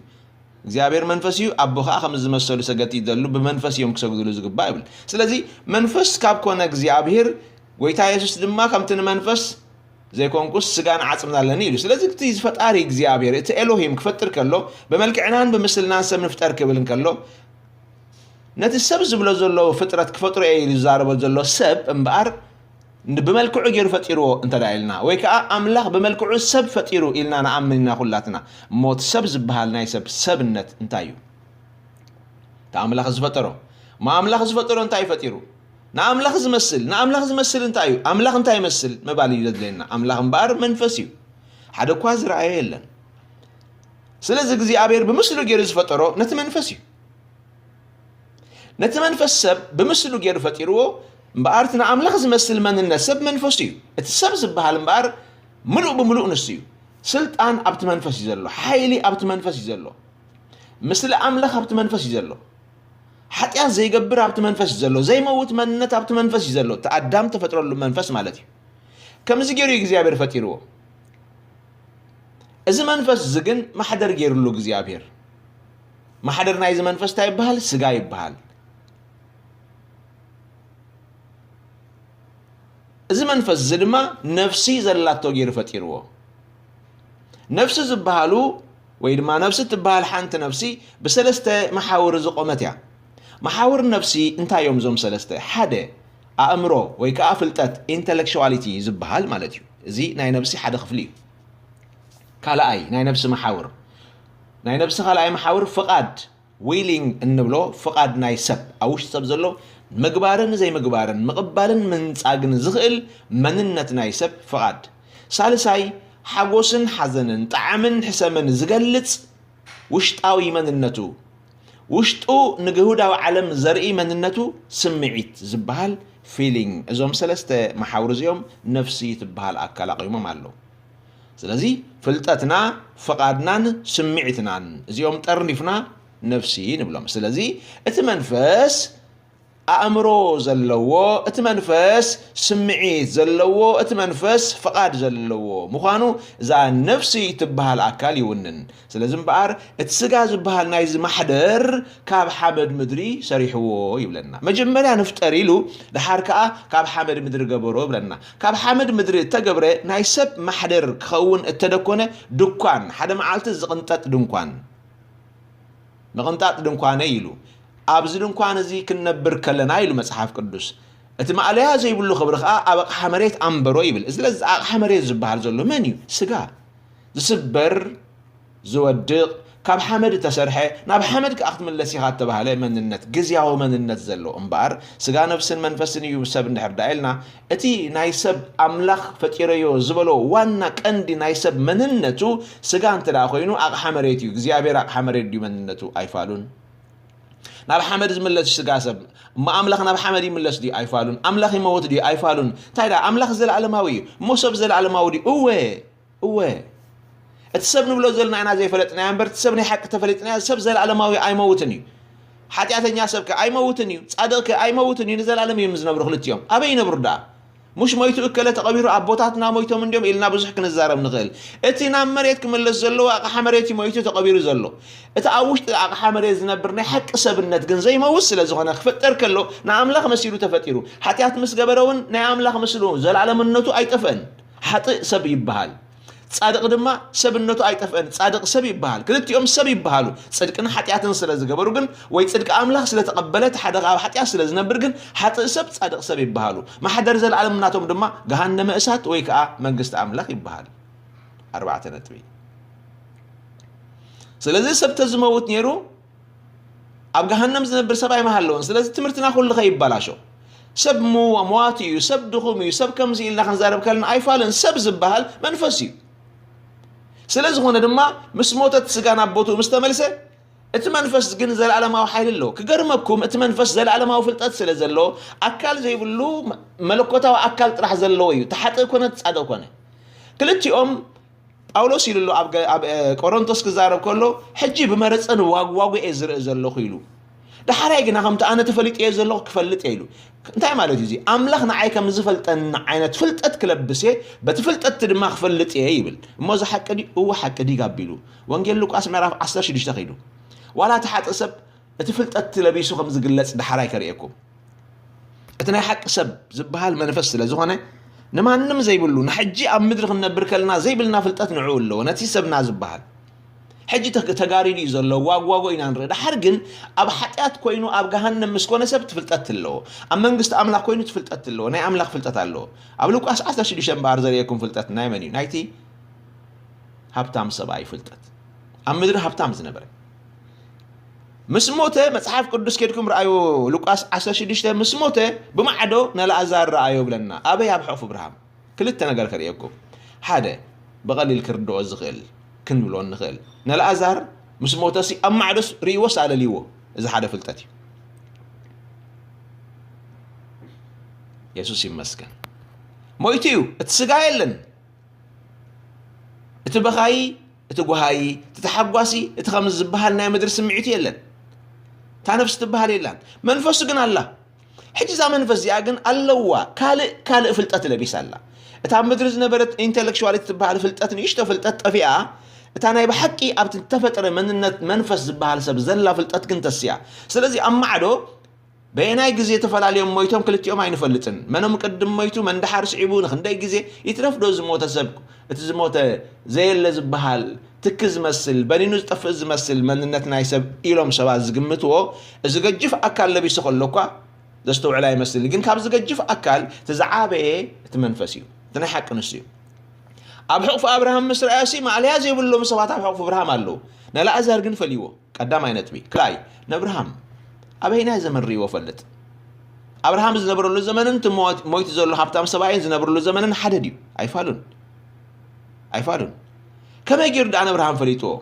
እግዚኣብሔር መንፈስ እዩ፣ ኣቦ ኸኣ ከም ዝመሰሉ ሰገድቲ ይደሉ፣ ብመንፈስ እዮም ክሰግዱሉ ዝግባእ ይብል። ስለዚ መንፈስ ካብ ኮነ እግዚኣብሔር፣ ጎይታ የሱስ ድማ ከምቲ ንመንፈስ ዘይኮንኩስ ስጋን ዓጽምን ኣለኒ ኢሉ። ስለዚ እቲ ፈጣሪ እግዚኣብሔር፣ እቲ ኤሎሂም ክፈጥር ከሎ፣ ብመልክዕናን ብምስልናን ሰብ ንፍጠር ክብል እንከሎ፣ ነቲ ሰብ ዝብሎ ዘሎ ፍጥረት ክፈጥሮ እየ ኢሉ ዝዛረቦ ዘሎ ሰብ እምበኣር፣ ን-፣ ብመልክዑ ገይሩ ፈጢርዎ እንተ ደኣ ኢልና፣ ወይ ከኣ ኣምላኽ ብመልክዑ ሰብ ፈጢሩ ኢልና ንኣምን ኢና ኩላትና። እሞ እቲ ሰብ ዝበሃል ናይ ሰብ ሰብነት እንታይ እዩ? እቲ ኣምላኽ ዝፈጠሮ። እሞ ኣምላኽ ዝፈጠሮ እንታይ እዩ ፈጢሩ? ንኣምላኽ ዝመስል፣ ንኣምላኽ ዝመስል እንታይ እዩ? ኣምላኽ እንታይ ይመስል ምባል እዩ ዘድልየና። ኣምላኽ እምበኣር መንፈስ እዩ። ሓደ እኳ ዝረኣዮ የለን። ስለዚ እግዚኣብሔር ብምስሉ ገይሩ ዝፈጠሮ ነቲ መንፈስ እዩ። ነቲ መንፈስ ሰብ ብምስሉ ገይሩ ፈጢርዎ፣ እምበኣር እቲ ንኣምላኽ ዝመስል መንነት ሰብ መንፈሱ እዩ። እቲ ሰብ ዝበሃል እምበኣር ምሉእ ብምሉእ ንሱ እዩ። ስልጣን ኣብቲ መንፈስ እዩ ዘሎ። ሓይሊ ኣብቲ መንፈስ እዩ ዘሎ። ምስሊ ኣምላኽ ኣብቲ መንፈስ እዩ ዘሎ። ሓጢኣት ዘይገብር ኣብቲ መንፈስ እዩ ዘሎ። ዘይመውት መንነት ኣብቲ መንፈስ እዩ ዘሎ። እቲ ኣዳም ተፈጥረሉ መንፈስ ማለት እዩ። ከምዚ ገይሩ እዩ እግዚኣብሔር ፈጢርዎ። እዚ መንፈስ እዚ ግን ማሕደር ገይሩሉ እግዚኣብሔር። ማሕደር ናይዚ መንፈስ እንታይ ይበሃል? ስጋ ይበሃል። እዚ መንፈስ እዚ ድማ ነፍሲ ዘላቶ ገይሩ ፈጢርዎ። ነፍሲ ዝበሃሉ ወይ ድማ ነፍሲ እትበሃል ሓንቲ ነፍሲ ብሰለስተ መሓውር ዝቖመት እያ። መሓውር ነፍሲ እንታይ እዮም እዞም ሰለስተ? ሓደ፣ ኣእምሮ ወይ ከዓ ፍልጠት፣ ኢንተሌክቹዋሊቲ ዝበሃል ማለት እዩ። እዚ ናይ ነፍሲ ሓደ ክፍሊ እዩ። ካልኣይ ናይ ነፍሲ መሓውር፣ ናይ ነፍሲ ካልኣይ መሓውር ፍቓድ፣ ዊሊንግ እንብሎ ፍቓድ ናይ ሰብ፣ ኣብ ውሽጢ ሰብ ዘሎ ምግባርን ዘይምግባርን ምቕባልን ምንጻግን ዝኽእል መንነት ናይ ሰብ ፍቓድ። ሳልሳይ ሓጎስን ሓዘንን ጣዕምን ሕሰምን ዝገልጽ ውሽጣዊ መንነቱ፣ ውሽጡ ንግሁዳዊ ዓለም ዘርኢ መንነቱ ስምዒት ዝበሃል ፊሊንግ። እዞም ሰለስተ መሓውር እዚኦም ነፍሲ ትበሃል ኣካል ኣቑሞም ኣለዉ። ስለዚ ፍልጠትና፣ ፍቓድናን ስምዒትናን እዚኦም ጠርኒፍና ነፍሲ ንብሎም። ስለዚ እቲ መንፈስ ኣእምሮ ዘለዎ፣ እቲ መንፈስ ስምዒት ዘለዎ፣ እቲ መንፈስ ፍቓድ ዘለዎ ምዃኑ እዛ ነፍሲ ትበሃል ኣካል ይውንን። ስለዚ እምበኣር እቲ ስጋ ዝበሃል ናይዚ ማሕደር ካብ ሓመድ ምድሪ ሰሪሕዎ ይብለና። መጀመርያ ንፍጠር ኢሉ ድሓር ከኣ ካብ ሓመድ ምድሪ ገበሮ ይብለና። ካብ ሓመድ ምድሪ እተገብረ ናይ ሰብ ማሕደር ክኸውን እተደኮነ ድኳን፣ ሓደ መዓልቲ ዝቕንጠጥ ድንኳን፣ ምቕንጣጥ ድንኳነይ ኢሉ፣ ኣብዚ ድንኳን እዚ ክንነብር ከለና ኢሉ መጽሓፍ ቅዱስ፣ እቲ ማእለያ ዘይብሉ ክብሪ ከኣ ኣብ ኣቕሓ መሬት ኣንበሮ ይብል። ስለዚ ኣቕሓ መሬት ዝበሃል ዘሎ መን እዩ? ስጋ። ዝስበር፣ ዝወድቕ፣ ካብ ሓመድ እተሰርሐ፣ ናብ ሓመድ ከኣ ክትምለስ ኢኻ እተባህለ መንነት፣ ግዝያዊ መንነት ዘሎ እምበኣር፣ ስጋ ነፍስን መንፈስን እዩ ሰብ እንድሕር ደኣ ኢልና፣ እቲ ናይ ሰብ ኣምላኽ ፈጢረዮ ዝበሎ ዋና ቀንዲ ናይ ሰብ መንነቱ ስጋ እንተ ደኣ ኮይኑ ኣቕሓ መሬት እዩ። እግዚኣብሔር ኣቕሓ መሬት ድዩ መንነቱ? ኣይፋሉን። ናብ ሓመድ ዝምለስ ስጋ ሰብ እሞ ኣምላኽ ናብ ሓመድ ይምለስ ድዩ? ኣይፋሉን። ኣምላኽ ይመውት ድዩ? ኣይፋሉን። እንታይ ደኣ ኣምላኽ ዘለኣለማዊ እዩ እሞ ሰብ ዘለኣለማዊ ድዩ? እወ፣ እወ። እቲ ሰብ ንብሎ ዘለና ኢና ዘይፈለጥናዮ እምበር፣ እቲ ሰብ ናይ ሓቂ ተፈሊጥናዮ፣ ሰብ ዘለኣለማዊ ኣይመውትን እዩ። ሓጢኣተኛ ሰብ ከ ኣይመውትን እዩ፣ ጻድቕ ከ ኣይመውትን እዩ፣ ንዘለኣለም እዮም ዝነብሩ ክልቲኦም። ኣበይ ይነብሩ ደኣ? ሙሽ ሞይቱ እከለ ተቐቢሩ ኣቦታትና ሞይቶም እንዲዮም ኢልና ብዙሕ ክንዛረብ ንኽእል። እቲ ናብ መሬት ክምለስ ዘለዎ ኣቕሓ መሬት እዩ ሞይቱ ተቐቢሩ ዘሎ። እቲ ኣብ ውሽጢ ኣቕሓ መሬት ዝነብር ናይ ሓቂ ሰብነት ግን ዘይመውት ስለ ዝኾነ ክፍጠር ከሎ ንኣምላኽ መሲሉ ተፈጢሩ። ሓጢኣት ምስ ገበረ እውን ናይ ኣምላኽ ምስሉ ዘለኣለምነቱ ኣይጠፍአን። ሓጥእ ሰብ ይበሃል። ጻድቕ ድማ ሰብነቱ ኣይጠፍአን፣ ጻድቕ ሰብ ይበሃል። ክልቲኦም ሰብ ይበሃሉ። ጽድቅን ሓጢኣትን ስለ ዝገበሩ ግን፣ ወይ ጽድቂ ኣምላኽ ስለ ተቐበለ፣ እቲ ሓደ ኣብ ሓጢኣት ስለ ዝነብር ግን፣ ሓጥእ ሰብ፣ ጻድቕ ሰብ ይበሃሉ። ማሕደር ዘለኣለም ናቶም ድማ ገሃነመ እሳት ወይ ከኣ መንግስቲ ኣምላኽ ይበሃል። ኣርባዕተ ነጥቢ። ስለዚ ሰብ ተዝመውት ነይሩ፣ ኣብ ገሃነም ዝነብር ሰብ ኣይምሃለውን። ስለዚ ትምህርትና ኩሉ ከይበላሾ። ሰብ ሙ-፣ መዋቲ እዩ፣ ሰብ ድኹም እዩ፣ ሰብ ከምዚ ኢልና ክንዛረብ ከለና ኣይፋልን። ሰብ ዝበሃል መንፈስ እዩ። ስለ ዝኾነ ድማ ምስ ሞተ እቲ ስጋ ናብ ቦትኡ ምስ ተመልሰ፣ እቲ መንፈስ ግን ዘለኣለማዊ ሓይሊ ኣለዎ። ክገርመኩም፣ እቲ መንፈስ ዘለኣለማዊ ፍልጠት ስለ ዘለዎ፣ ኣካል ዘይብሉ መ-፣ መለኮታዊ ኣካል ጥራሕ ዘለዎ እዩ። ተሓጥእ ኮነ፣ ተጻድቕ ኮነ። ክልቲኦም ጳውሎስ ኢሉ ኣሎ ኣብ ገ-፣ ኣብ፣ እ፣ ቆሮንቶስ ክዛረብ ከሎ፣ "ሕጂ ብመረጸን ዋግዋጉ እየ ዝርኢ ዘለኹ" ኢሉ። "ዳሕራይ ግና ከምቲ ኣነ ተፈሊጠዮ ዘለኹ ክፈልጥ እየ" ኢሉ። እንታይ ማለት እዩ እዚ? "ኣምላኽ ንዓይ ከም ዝፈልጠኒ ዓይነት ፍልጠት ክለብስ እየ፣ በቲ ፍልጠት ድማ ክፈልጥ እየ" ይብል። እሞ እዚ ሓቂ ድዩ? እወ ሓቂ ድዩ? ጋቢሉ። ወንጌል ሉቃስ ምዕራፍ ዓሰርተ ሽዱሽተ ከይዱ። ዋላ እቲ ሓጥእ ሰብ እቲ ፍልጠት ለቢሱ ከም ዝግለጽ ዳሕራይ ከርእየኩም። እቲ ናይ ሓቂ ሰብ ዝበሃል መንፈስ ስለ ዝኾነ፣ ንማንም ዘይብሉ፣ ንሕጂ ኣብ ምድሪ ክንነብር ከለና ዘይብልና ፍልጠት ንዕኡ ኣለዎ፣ ነቲ ሰብና ዝበሃል። ሕጂ ተግ-፣ ተጋሪዱ እዩ ዘሎ፣ ዋግዋጎ ኢና ንርኢ። ደሓር ግን ኣብ ሓጢኣት ኮይኑ ኣብ ገሃነም ምስ ኮነ ሰብ እቲ ፍልጠት ኣለዎ። ኣብ መንግስቲ ኣምላኽ ኮይኑ እቲ ፍልጠት ኣለዎ። ናይ ኣምላኽ ፍልጠት ኣለዎ። ኣብ ሉቃስ ዓሰርተ ሽዱሽተ እምበኣር ዘርእየኩም ፍልጠት ናይ መን እዩ? ናይቲ ሃብታም ሰብኣይ ፍልጠት። ኣብ ምድሪ ሃብታም ዝነበረ። ምስ ሞተ፣ መጽሓፍ ቅዱስ ኬድኩም ረኣዩ፣ ሉቃስ ዓሰርተ ሽዱሽተ፣ ምስ ሞተ ብማዕዶ ነልኣዛር ረኣዮ ብለና። ኣበይ? ኣብ ሕቑፍ እብርሃም። ክልተ ነገር ከርእየኩም። ሓደ፣ ብቐሊል ክርድኦ ዝኽእል ክንብሎ እንኽእል። ነልኣዛር ምስ ሞተሲ ኣብ ማዕዶስ ርእይዎስ ኣለልይዎ። እዚ ሓደ ፍልጠት እዩ። የሱስ ይመስገን። ሞይቱ እዩ፣ እቲ ስጋ የለን። እቲ በኻዪ፣ እቲ ጓሃዪ፣ እቲ ተሓጓሲ፣ እቲ ከምዚ ዝበሃል ናይ ምድሪ ስምዒቱ የለን። እታ ነፍሲ ትበሃል የላን። መንፈሱ ግን ኣላ። ሕጂ እዛ መንፈስ እዚኣ ግን ኣለዋ፣ ካልእ፣ ካልእ ፍልጠት ለቢሳ ኣላ። እታ ኣብ ምድሪ ዝነበረት ኢንተሌክቹዋል እትበሃል ፍልጠት፣ ንእሽቶ ፍልጠት ጠፊኣ፣ እታ ናይ ብሓቂ ኣብቲ እተፈጥረ መንነት መንፈስ ዝበሃል ሰብ ዘላ ፍልጠት ግን ተስያ። ስለዚ ኣብ ማዕዶ በየናይ ግዜ ተፈላልዮም ሞይቶም ክልቲኦም ኣይንፈልጥን። መኖም ቅድም ሞይቱ፣ መን ደሓር ስዒቡ፣ ንኽንደይ ግዜ ይትረፍ ዶ ዝሞተ ሰብ፣ እቲ ዝሞተ ዘየለ ዝበሃል ትኪ ዝመስል፣ በኒኑ ዝጠፍእ ዝመስል መንነት ናይ ሰብ ኢሎም ሰባት ዝግምትዎ፣ እዚ ገጅፍ ኣካል ለቢሱ ከሎ እኳ ዘስተውዕል ኣይመስልን። ግን ካብዚ ገጅፍ ኣካል እቲ ዝዓበየ እቲ መንፈስ እዩ። እቲ ናይ ሓቂ ንሱ እዩ። ኣብ ሕቑፊ ኣብርሃም ምስ ረኣዮሲ ማእለያ ዘይብሎም ሰባት ኣብ ሕቑፊ ኣብርሃም ኣለዉ። ነላእዛር ግን ፈልይዎ። ቀዳማይ ነጥቢ። ካልኣይ፣ ነብርሃም ኣበይናይ ዘመን ርእይዎ ፈልጥ? ኣብርሃም ዝነበረሉ ዘመንን እቲ ሞት-፣ ሞይቱ ዘሎ ሃብታም ሰብኣይን ዝነብርሉ ዘመንን ሓደ ድዩ? ኣይፋሉን። ኣይፋሉን። ከመይ ገይሩ ደኣ ነብርሃም ፈሊጥዎ?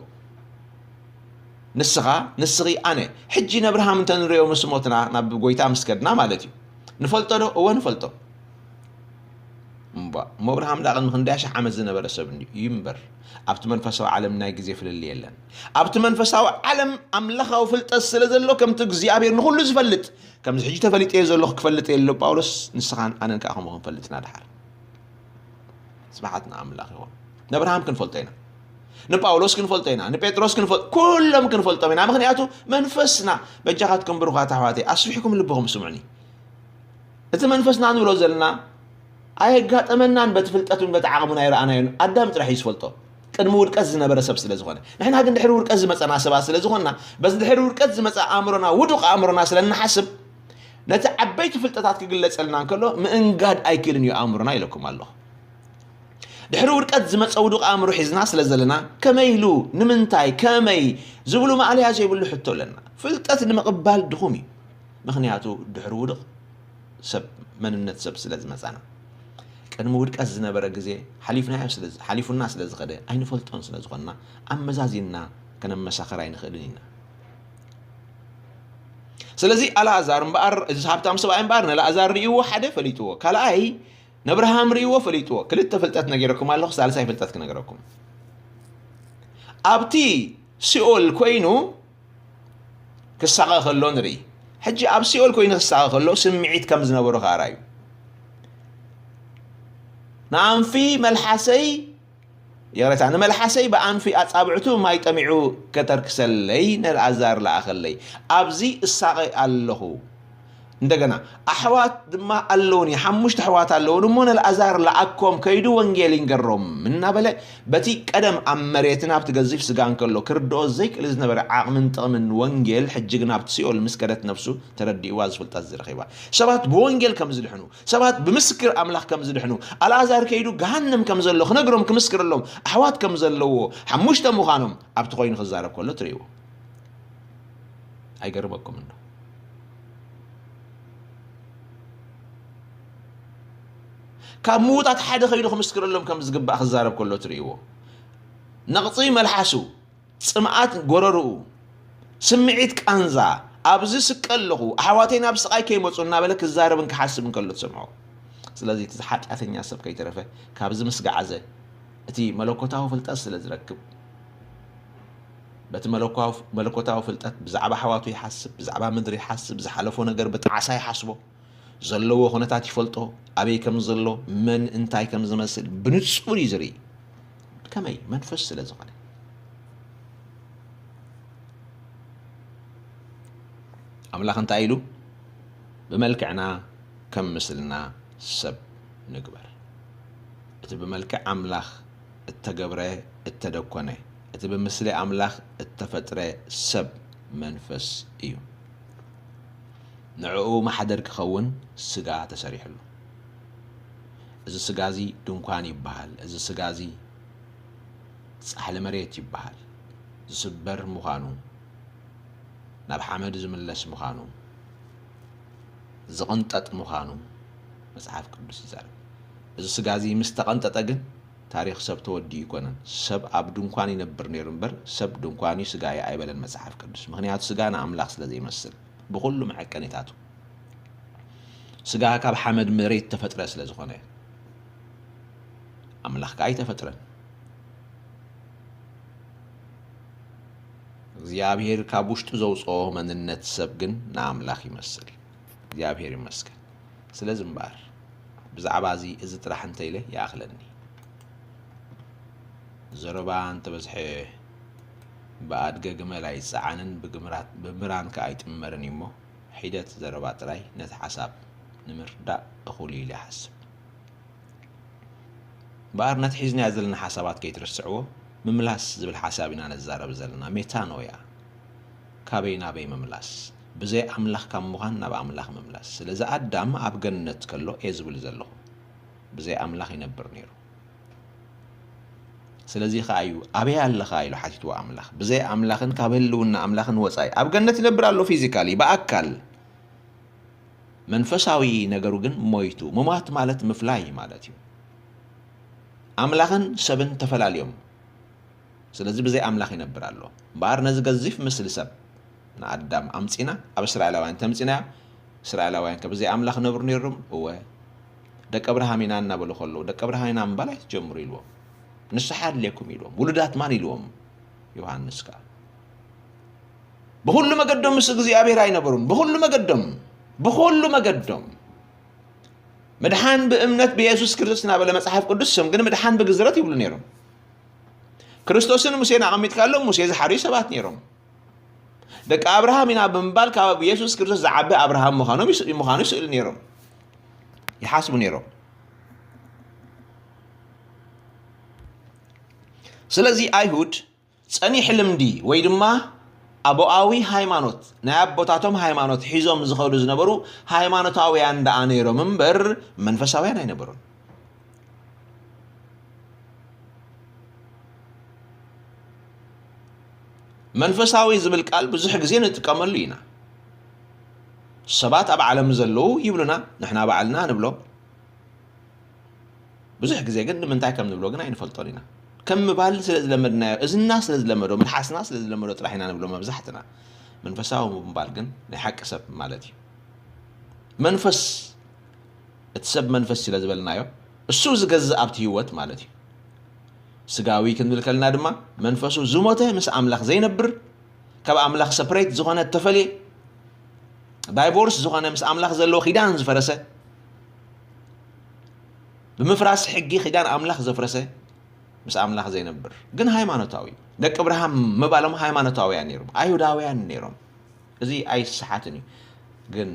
ንስኻ፣ ንስኺ፣ ኣነ። ሕጂ ነብርሃም እንተ ንርእዮ ምስ ሞትና ናብ ጎይታ ምስ ከድና ማለት እዩ። ንፈልጦ ዶ? እወ ንፈልጦ። እምቧ፣ እሞ ኣብርሃም ደኣ ቅድሚ ክንደይ ኣሽሕ ዓመት ዝነበረ ሰብ እንድዩ እዩ እምበር፣ ኣብቲ መንፈሳዊ ዓለም ናይ ግዜ ፍልልይ የለን። ኣብቲ መንፈሳዊ ዓለም ኣምላኻዊ ፍልጠት ስለ ዘሎ፣ ከምቲ እግዚኣብሔር ንኹሉ ዝፈልጥ፣ ከምዚ ሕጂ ተፈሊጠዮ ዘለኹ ክፈልጥ የለ ጳውሎስ፣ ንስኻን ኣነን ከኣ ከምኡ ክንፈልጥ ኢና ደሓር። ስብሓት ንኣምላኽ ይኹን። ነብርሃም ክንፈልጦ ኢና። ንጳውሎስ ክንፈልጦ ኢና። ንጴጥሮስ ክንፈል-፣ ኩሎም ክንፈልጦም ኢና። ምኽንያቱ መንፈስና፣ በጃኻትኩም ብሩኻት ኣሕዋተይ፣ ኣስፊሕኩም ልብኹም ስምዑኒ። እቲ መንፈስና ንብሎ ዘለና ኣየጋጠመናን፣ በቲ ፍልጠቱን በቲ ዓቕሙን ኣይረኣናዮን። ኣዳም ጥራሕ እዩ ዝፈልጦ፣ ቅድሚ ውድቀት ዝነበረ ሰብ ስለ ዝኾነ። ንሕና ግን ድሕሪ ውድቀት ዝመጸና ሰባት ስለ ዝኾንና፣ በዚ ድሕሪ ውድቀት ዝመጸ ኣእምሮና፣ ውዱቕ ኣእምሮና ስለ እንሓስብ፣ ነቲ ዓበይቲ ፍልጠታት ክግለጸልና እንከሎ ምእንጋድ ኣይክእልን እዩ ኣእምሮና ኢለኩም ኣለኹ። ድሕሪ ውድቀት ዝመጸ ውዱቕ ኣእምሮ ሒዝና ስለ ዘለና፣ ከመይ ኢሉ፣ ንምንታይ፣ ከመይ ዝብሉ ማእለያ ዘይብሉ ሕቶ ኣለና። ፍልጠት ንምቕባል ድኹም እዩ። ምኽንያቱ ድሕሪ ውድቕ ሰብ፣ መንነት ሰብ ስለ ዝመጻና። ቅድሚ ውድቀት ዝነበረ ግዜ ሓሊፍናዮ ስለ ዝ-፣ ሓሊፉና ስለ ዝኸደ ኣይንፈልጦን ስለ ዝኾንና ኣመዛዚንና ከነመሳኸር ኣይንኽእልን ኢና። ስለዚ ኣልኣዛር እምበኣር፣ እዚ ሃብታም ሰብኣይ እምበኣር ንኣልኣዛር ርእይዎ ሓደ ፈሊጥዎ፣ ካልኣይ ነብርሃም ርእይዎ ፈሊጥዎ። ክልተ ፍልጠት ነጊረኩም ኣለኹ፣ ሳልሳይ ፍልጠት ክነግረኩም። ኣብቲ ሲኦል ኮይኑ ክሳቐ ከሎ ንርኢ። ሕጂ ኣብ ሲኦል ኮይኑ ክሳቐ ከሎ ስምዒት ከም ዝነበሮ ከኣ ርኣዩ። ንኣንፊ መልሓሰይ፣ ይቕሬታ፣ ንመልሓሰይ ብኣንፊ ኣጻብዕቱ ማይ ጠሚዑ ከተርክሰለይ ንኣልኣዛር ለኣኸለይ። ኣብዚ እሳቐ ኣለኹ። እንደገና፣ ኣሕዋት ድማ ኣለዉኒ፣ ሓሙሽተ ኣሕዋት ኣለዉኒ፣ እሞ ንኣልኣዛር ለኣኮም፣ ከይዱ ወንጌል ይንገሮም እናበለ፣ በቲ ቀደም ኣብ መሬትን ኣብቲ ገዚፍ ስጋ እንከሎ ክርድኦ ዘይክእል ዝነበረ ዓቕምን ጥቕምን ወንጌል፣ ሕጂ ግን ኣብቲ ሲኦል ምስ ከደት ነፍሱ ተረዲእዋ፣ እዚ ፍልጠት እዚ ረኺባ። ሰባት ብወንጌል ከም ዝድሕኑ፣ ሰባት ብምስክር ኣምላኽ ከም ዝድሕኑ፣ ኣልኣዛር ከይዱ ገሃነም ከም ዘሎ ክነግሮም፣ ክምስክረሎም፣ ኣሕዋት ከም ዘለዎ፣ ሓሙሽተ ምዃኖም ኣብቲ ኮይኑ ክዛረብ ከሎ ትርእይዎ። ኣይገርመኩም እንዶ? ካብ ምዉታት ሓደ ከይዱ ክምስክረሎም ከም ዝግባእ ክዛረብ ከሎ ትርእይዎ። ነቕጺ መልሓሱ፣ ጽምኣት ጎረርኡ፣ ስምዒት ቃንዛ፣ ኣብዚ ስቀ ኣለኹ፣ ኣሕዋተይ ናብ ስቓይ ከይመጹ እናበለ ክዛረብን ክሓስብን ከሎ ትሰምዖ። ስለዚ እቲ ሓጢኣተኛ ሰብ ከይተረፈ ካብዚ ምስ ገዓዘ፣ እቲ መለኮታዊ ፍልጠት ስለ ዝረክብ፣ በቲ መለኮ-፣ መለኮታዊ ፍልጠት ብዛዕባ ኣሕዋቱ ይሓስብ፣ ብዛዕባ ምድሪ ይሓስብ፣ ዝሓለፎ ነገር ብጣዕሳ ይሓስቦ፣ ዘለዎ ኩነታት ይፈልጦ፣ ኣበይ ከም ዘሎ፣ መን እንታይ ከም ዝመስል ብንጹር እዩ ዝርኢ። ከመይ? መንፈስ ስለ ዝኾነ። ኣምላኽ እንታይ ኢሉ? "ብመልክዕና ከም ምስልና ሰብ ንግበር።" እቲ ብመልክዕ ኣምላኽ እተገብረ፣ እተደኮነ፣ እቲ ብምስሊ ኣምላኽ እተፈጥረ ሰብ መንፈስ እዩ። ንዕኡ ማሕደር ክኸውን ስጋ ተሰሪሕሉ። እዚ ስጋ እዚ ድንኳን ይበሃል። እዚ ስጋ እዚ ጻሕሊ መሬት ይበሃል። ዝስበር ምዃኑ፣ ናብ ሓመድ ዝምለስ ምዃኑ፣ ዝቕንጠጥ ምዃኑ መጽሓፍ ቅዱስ ይዛረብ። እዚ ስጋ እዚ ምስ ተቐንጠጠ ግን ታሪኽ ሰብ ተወዲኡ ኣይኮነን። ሰብ ኣብ ድንኳን ይነብር ነይሩ እምበር፣ ሰብ ድንኳን እዩ፣ ስጋ እየ ኣይበለን መጽሓፍ ቅዱስ። ምኽንያቱ ስጋ ንኣምላኽ ስለ ዘይመስል፣ ብኹሉ መዐቀኒታቱ። ስጋ ካብ ሓመድ መሬት ተፈጥረ ስለ ዝኾነ፣ ኣምላኽ ከኣ ኣይተፈጥረን። እግዚኣብሔር ካብ ውሽጡ ዘውፅኦ መንነት ሰብ ግን ንኣምላኽ ይመስል። እግዚኣብሔር ይመስገን። ስለዚ እምበኣር ብዛዕባ እዚ፣ እዚ ጥራሕ እንተኢለ ይኣኽለኒ። ዘረባ እንተበዝሐ ብኣድገ ግመል ኣይጸዓንን፣ ብግምራት-፣ ብምራን ከኣ ኣይጥመርን እዩ እሞ፣ ሒደት ዘረባ ጥራይ ነቲ ሓሳብ ንምርዳእ እኹል እዩ ኢለ ይሓስብ። እምበኣር ነቲ ሒዝናዮ ዘለና ሓሳባት ከይትርስዕዎ፣ ምምላስ ዝብል ሓሳብ ኢና ነዛረብ ዘለና። ሜታኖያ፣ ካበይ ናበይ ምምላስ? ብዘይ ኣምላኽ ካብ ምዃን ናብ ኣምላኽ ምምላስ። ስለዚ ኣዳም ኣብ ገነት ከሎ እየ ዝብል ዘለኹ። ብዘይ ኣምላኽ ይነብር ነይሩ። ስለዚ ኸዓ እዩ፣ "ኣበይ ኣለኻ?" ኢሉ ሓቲትዎ ኣምላኽ። ብዘይ ኣምላኽን ካብ ህልውና ኣምላኽን ወጻኢ ኣብ ገነት ይነብር ኣሎ፣ ፊዚካሊ፣ ብኣካል። መንፈሳዊ ነገሩ ግን ሞይቱ። ምሟት ማለት ምፍላይ ማለት እዩ። ኣምላኽን ሰብን ተፈላልዮም። ስለዚ ብዘይ ኣምላኽ ይነብር ኣሎ። እምበኣር ነዚ ገዚፍ ምስሊ ሰብ ንኣዳም ኣምጺና ኣብ እስራኤላውያን ተምጺናዮ። እስራኤላውያን ከ ብዘይ ኣምላኽ ነብሩ ነይሮም? እወ። ደቂ ኣብርሃም ኢና እናበሉ ከለዉ፣ "ደቂ ኣብርሃም ኢና ምባል ኣይትጀምሩ" ኢልዎም። "ንስሓ ኣድልየኩም" ኢልዎም። "ውሉዳት ማን?" ኢልዎም ዮሃንስ ከኣ። ብኹሉ መገዶም ምስ እግዚኣብሔር ኣይነበሩን። ብኹሉ መገዶም፣ ብኹሉ መገዶም። "ምድሓን ብእምነት ብየሱስ ክርስቶስ" እናበለ መጽሓፍ ቅዱስ፣ እሶም ግን "ምድሓን ብግዝረት" ይብሉ ነይሮም። ክርስቶስን ሙሴን ኣቐሚጥካሎም፣ ሙሴ ዝሓርዩ ሰባት ነይሮም። ደቂ ኣብርሃም ኢና ብምባል ካብ የሱስ ክርስቶስ ዝዓቢ ኣብርሃም ምዃኖም ይስ-፣ ምዃኑ ይስእሉ ነይሮም፣ ይሓስቡ ነይሮም። ስለዚ ኣይሁድ ጸኒሕ ልምዲ ወይ ድማ ኣቦኣዊ ሃይማኖት፣ ናይ ኣቦታቶም ሃይማኖት ሒዞም ዝኸዱ ዝነበሩ ሃይማኖታውያን ደኣ ነይሮም እምበር መንፈሳውያን ኣይነበሩን። መንፈሳዊ ዝብል ቃል ብዙሕ ግዜ ንጥቀመሉ ኢና። ሰባት ኣብ ዓለም ዘለዉ ይብሉና፣ ንሕና ባዕልና ንብሎ። ብዙሕ ግዜ ግን ንምንታይ ከም ንብሎ ግን ኣይንፈልጦን ኢና። ከም ምባል ስለ ዝለመድናዮ፣ እዝንና ስለ ዝለመዶ፣ መልሓስና ስለ ዝለመዶ ጥራሕ ኢና ንብሎ መብዛሕትና። መንፈሳዊ ምባል ግን ናይ ሓቂ ሰብ ማለት እዩ። መንፈስ፣ እቲ ሰብ መንፈስ ስለ ዝበልናዮ፣ እሱ ዝገዝእ ኣብቲ ህይወት ማለት እዩ። ስጋዊ ክንብል ከለና ድማ፣ መንፈሱ ዝሞተ፣ ምስ ኣምላኽ ዘይነብር፣ ካብ ኣምላኽ ሰፕሬት ዝኾነ፣ እተፈልየ፣ ዳይቮርስ ዝኾነ፣ ምስ ኣምላኽ ዘለዎ ኪዳን ዝፈረሰ፣ ብምፍራስ ሕጊ ኪዳን ኣምላኽ ዘፍረሰ፣ ምስ ኣምላኽ ዘይነብር፣ ግን ሃይማኖታዊ። ደቂ እብርሃም ምባሎም ሃይማኖታውያን ነይሮም፣ ኣይሁዳውያን ነይሮም። እዚ ኣይስሓትን እዩ። ግን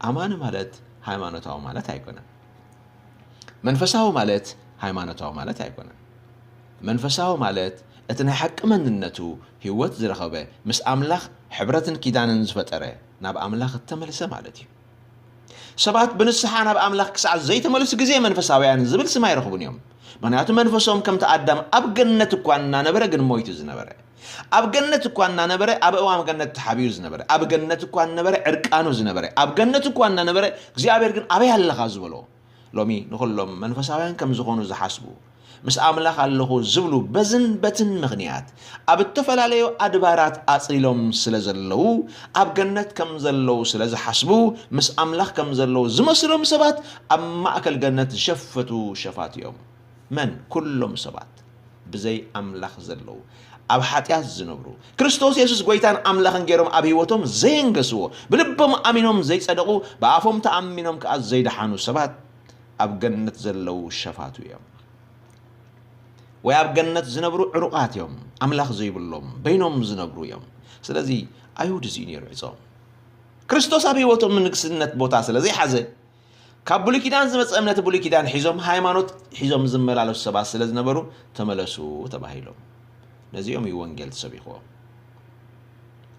ኣማኒ ማለት ሃይማኖታዊ ማለት ኣይኮነን። መንፈሳዊ ማለት ሃይማኖታዊ ማለት ኣይኮነን። መንፈሳዊ ማለት እቲ ናይ ሓቂ መንነቱ ህይወት ዝረኸበ፣ ምስ ኣምላኽ ሕብረትን ኪዳንን ዝፈጠረ፣ ናብ ኣምላኽ እተመልሰ ማለት እዩ። ሰባት ብንስሓ ናብ ኣምላኽ ክሳዕ ዘይተመልሱ ግዜ መንፈሳውያን ዝብል ስም ኣይረኽቡን እዮም። ምኽንያቱ መንፈሶም ከምቲ ኣዳም ኣብ ገነት እኳ እናነበረ ግን ሞይቱ ዝነበረ፣ ኣብ ገነት እኳ እናነበረ ኣብ እዋን ገነት ተሓቢኡ ዝነበረ፣ ኣብ ገነት እኳ እናነበረ ዕርቃኑ ዝነበረ፣ ኣብ ገነት እኳ እናነበረ እግዚኣብሔር ግን ኣበይ ኣለኻ ዝበሎ። ሎሚ ንኹሎም መንፈሳውያን ከም ዝኾኑ ዝሓስቡ፣ ምስ ኣምላኽ ኣለኹ ዝብሉ በዝን በትን ምኽንያት ኣብ እተፈላለዩ ኣድባራት ኣጽሊሎም ስለ ዘለዉ፣ ኣብ ገነት ከም ዘለዉ ስለ ዝሓስቡ፣ ምስ ኣምላኽ ከም ዘለዉ ዝመስሎም ሰባት ኣብ ማእከል ገነት ዝሸፈቱ ሸፋቱ እዮም። መን? ኩሎም ሰባት ብዘይ ኣምላኽ ዘለዉ፣ ኣብ ሓጢኣት ዝነብሩ፣ ክርስቶስ የሱስ ጐይታን ኣምላኽን ገይሮም ኣብ ህይወቶም ዘየንገስዎ፣ ብልቦም ኣሚኖም ዘይጸደቑ፣ ብኣፎም ተኣሚኖም ከኣ ዘይደሓኑ ሰባት ኣብ ገነት ዘለዉ ሸፋቱ እዮም። ወይ ኣብ ገነት ዝነብሩ ዕሩቓት እዮም፣ ኣምላኽ ዘይብሎም፣ በይኖም ዝነብሩ እዮም። ስለዚ ኣይሁድ እዚ እዩ ነይሩ ዕጾም። ክርስቶስ ኣብ ህይወቶም ንግስነት ቦታ ስለ ዘይሓዘ፣ ካብ ብሉይ ኪዳን ዝመጸ እምነት ብሉይ ኪዳን ሒዞም፣ ሃይማኖት ሒዞም ዝመላለሱ ሰባት ስለ ዝነበሩ፣ "ተመለሱ" ተባሂሎም። ነዚኦም እዩ ወንጌል ተሰቢኽዎም።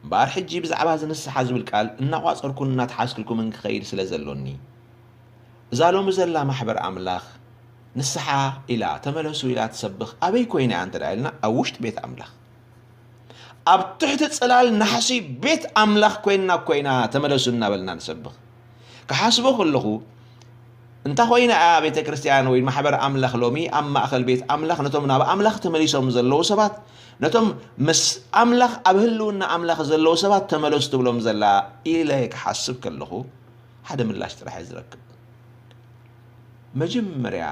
እምበኣር ሕጂ ብዛዕባ እዚ ንስሓ ዝብል ቃል እናቋጸርኩን እናተሓዝክልኩምን ክኸይድ ስለ ዘሎኒ፣ እዛ ሎሚ ዘላ ማሕበር ኣምላኽ ንስሓ ኢላ፣ ተመለሱ ኢላ ትሰብኽ ኣበይ ኮይና እያ እንተ ደኣ ኢልና፣ ኣብ ውሽጢ ቤት ኣምላኽ፣ ኣብ ትሕቲ ጽላል ናሕሲ ቤት ኣምላኽ ኮይንና እኮ ኢና ተመለሱ እናበልና ንሰብኽ። ክሓስቦ ከለኹ፣ እንታ ኾይና እያ ቤተ ክርስቲያን ወይ ማሕበር ኣምላኽ ሎሚ ኣብ ማእከል ቤት ኣምላኽ ነቶም ናብ ኣምላኽ ተመሊሶም ዘለዉ ሰባት፣ ነቶም ምስ ኣምላኽ ኣብ ህልውና ኣምላኽ ዘለዉ ሰባት ተመለሱ ትብሎም ዘላ ኢለ ክሓስብ ከለኹ፣ ሓደ ምላሽ ጥራሕ እየ ዝረክብ። መጀመርያ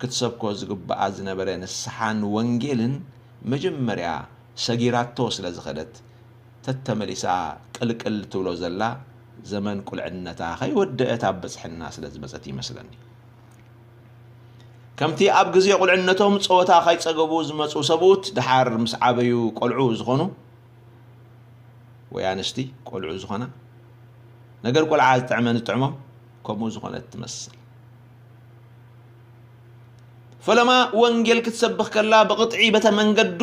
ክትሰብኮ ዝግብኣ ዝነበረ ንስሓን ወንጌልን መጀመርያ ሰጊራቶ ስለ ዝኸደት፣ ተተመሊሳ ቅልቅል ትብሎ ዘላ ዘመን ቁልዕነታ ከይወደአት ኣብ በጽሐና ስለ ዝመጸት ይመስለኒ። ከምቲ ኣብ ግዜ ቁልዕነቶም ጸወታ ከይጸገቡ ዝመጹ ሰብኡት፣ ደሓር ምስ ዓበዩ ቆልዑ ዝኾኑ ወይ ኣንስቲ ቆልዑ ዝኾና፣ ነገር ቆልዓ ዝጥዕመን ዝጥዕሞም ከምኡ ዝኾነት ትመስል። ፈለማ ወንጌል ክትሰብኽ ከላ ብቕጥዒ በተ መንገዱ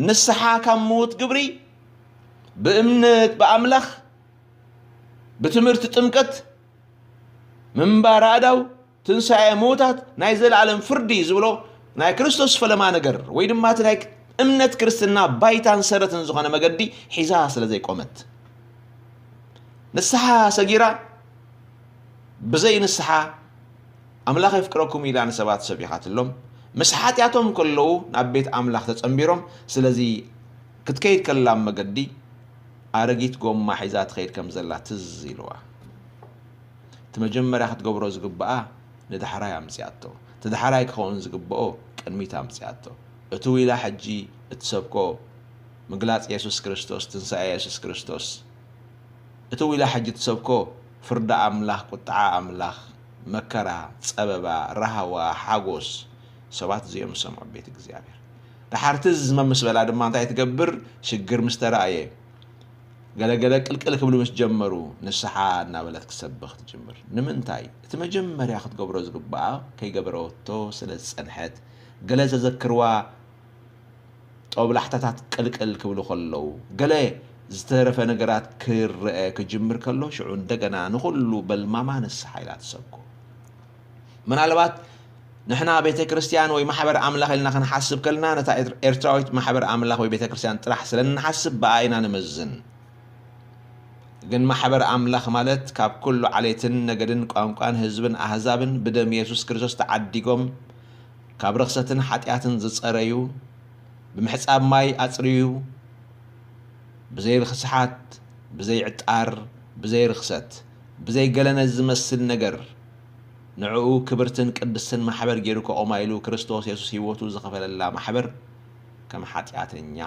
ንስሓ ካብ ምዉት ግብሪ ብእምነት ብኣምላኽ ብትምህርቲ ጥምቀት ምንባር ኣእዳው ትንሳኤ ምዉታት ናይ ዘለኣለም ፍርዲ ዝብሎ ናይ ክርስቶስ ፈለማ ነገር ወይ ድማ እቲ ናይ እምነት ክርስትና ባይታን ሰረትን ዝኾነ መገዲ ሒዛ ስለ ዘይቆመት ንስሓ ሰጊራ ብዘይ ንስሓ ኣምላኽ የፍቅረኩም ኢላ ንሰባት ሰቢኻትሎም ምስ ሓጢኣቶም ከለዉ ናብ ቤት ኣምላኽ ተጸንቢሮም ስለዚ ክትከይድ ከላ መገዲ ኣረጊት ጎማ ሒዛ ትኸይድ ከም ዘላ ትዝ ኢልዋ። እቲ መጀመርያ ክትገብሮ ዝግብኣ ንዳሕራይ ኣምጽኣቶ። እቲ ዳሕራይ ክኸውን ዝግብኦ ቅድሚት ኣምጽኣቶ። እቲ ዊላ ሕጂ እትሰብኮ ምግላጽ የሱስ ክርስቶስ፣ ትንሳኤ የሱስ ክርስቶስ። እቲ ዊላ ሕጂ እትሰብኮ ፍርዲ ኣምላኽ፣ ቁጥዓ ኣምላኽ፣ መከራ፣ ጸበባ፣ ራህዋ፣ ሓጎስ፣ ሰባት እዚኦም ዝሰምዑ ቤት እግዚኣብሔር። ደሓር ትዝ መምስ በላ ድማ እንታይ ትገብር? ሽግር ምስ ተራእየ ገለገለ ቅልቅል ክብሉ ምስ ጀመሩ ንስሓ እናበለት ክሰብኽ ትጅምር። ንምንታይ? እቲ መጀመርያ ክትገብሮ ዝግብኣ ከይገበረቶ ስለ ዝጸንሐት ገለ ዘዘክርዋ ጦብላሕታታት ቅልቅል ክብሉ ከለዉ ገለ ዝተረፈ ነገራት ክረአ ክጅምር ከሎ ሽዑ እንደገና ንኹሉ በልማማ ንስሓ ኢላ ትሰብኮ። ምናልባት ንሕና ቤተ ክርስቲያን ወይ ማሕበር ኣምላኽ ኢልና ክንሓስብ ከለና ነታ ኤርትራዊት ማሕበር ኣምላኽ ወይ ቤተ ክርስቲያን ጥራሕ ስለ እንሓስብ ብኣ ኢና ንመዝን። ግን ማሕበር ኣምላኽ ማለት ካብ ኩሉ ዓሌትን ነገድን ቋንቋን ህዝብን ኣህዛብን ብደም የሱስ ክርስቶስ ተዓዲጎም ካብ ርኽሰትን ሓጢኣትን ዝጸረዩ ብምሕጻብ ማይ ኣጽርዩ ብዘይ ርስሓት ብዘይ ዕጣር ብዘይ ርኽሰት ብዘይ ገለነ ዝመስል ነገር ንዕኡ ክብርትን ቅድስትን ማሕበር ገይሩ ከቖማ ኢሉ ክርስቶስ የሱስ ህይወቱ ዝኸፈለላ ማሕበር ከም ሓጢኣተኛ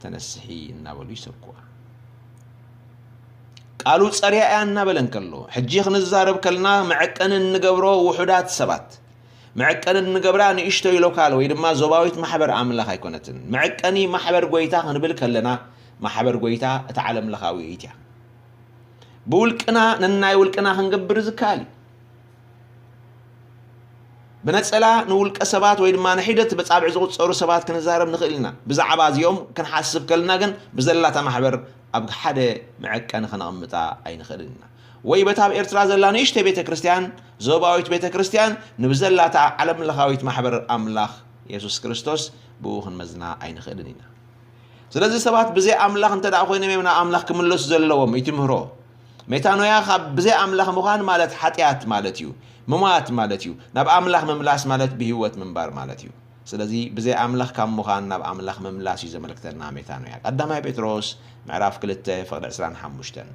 ተነስሒ እናበሉ ይሰብኩዋ። ቃሉ ጸርያ እያ እናበለ እንከሎ ሕጂ ክንዛረብ ከልና መዐቀኒ እንገብሮ ውሑዳት ሰባት መዐቀኒ እንገብራ ንእሽቶይ ሎካል ወይ ድማ ዞባዊት ማሕበር ኣምላኽ ኣይኮነትን። መዐቀኒ ማሕበር ጎይታ ክንብል ከለና ማሕበር ጎይታ እታ ዓለም ለኻዊት እያ። ብውልቅና ነናይ ውልቅና ክንገብር ዝከኣል እዩ። ብነጸላ ንውልቀ ሰባት ወይ ድማ ንሒደት በጻብዕ ዝቑጸሩ ሰባት ክንዛረብ ንኽእል ኢና። ብዛዕባ እዚኦም ክንሓስብ ከልና ግን ብዘላታ ማሕበር ኣብ ሓደ መዐቀኒ ከነቕምጣ ኣይንኽእልን ኢና። ወይ በታ ኣብ ኤርትራ ዘላ ንእሽተይ ቤተ ክርስቲያን፣ ዞባዊት ቤተ ክርስቲያን፣ ንብዘላታ ዓለም ለኻዊት ማሕበር ኣምላኽ የሱስ ክርስቶስ ብኡ ክንመዝና ኣይንኽእልን ኢና። ስለዚ ሰባት ብዘይ ኣምላኽ እንተ ደኣ ኮይኖም እዮም ናብ ኣምላኽ ክምለሱ ዘለዎም እዩ ትምህሮ። ሜታኖያ ካብ ብዘይ ኣምላኽ ምዃን ማለት ሓጢኣት ማለት እዩ፣ ምሟት ማለት እዩ። ናብ ኣምላኽ ምምላስ ማለት ብህይወት ምንባር ማለት እዩ። ስለዚ ብዘይ ኣምላኽ ካብ ምዃን ናብ ኣምላኽ ምምላስ እዩ ዘመልክተና ሜታኖያ። ቀዳማይ ጴጥሮስ ምዕራፍ ክልተ ፍቕዲ ዕስራን ሓሙሽተን።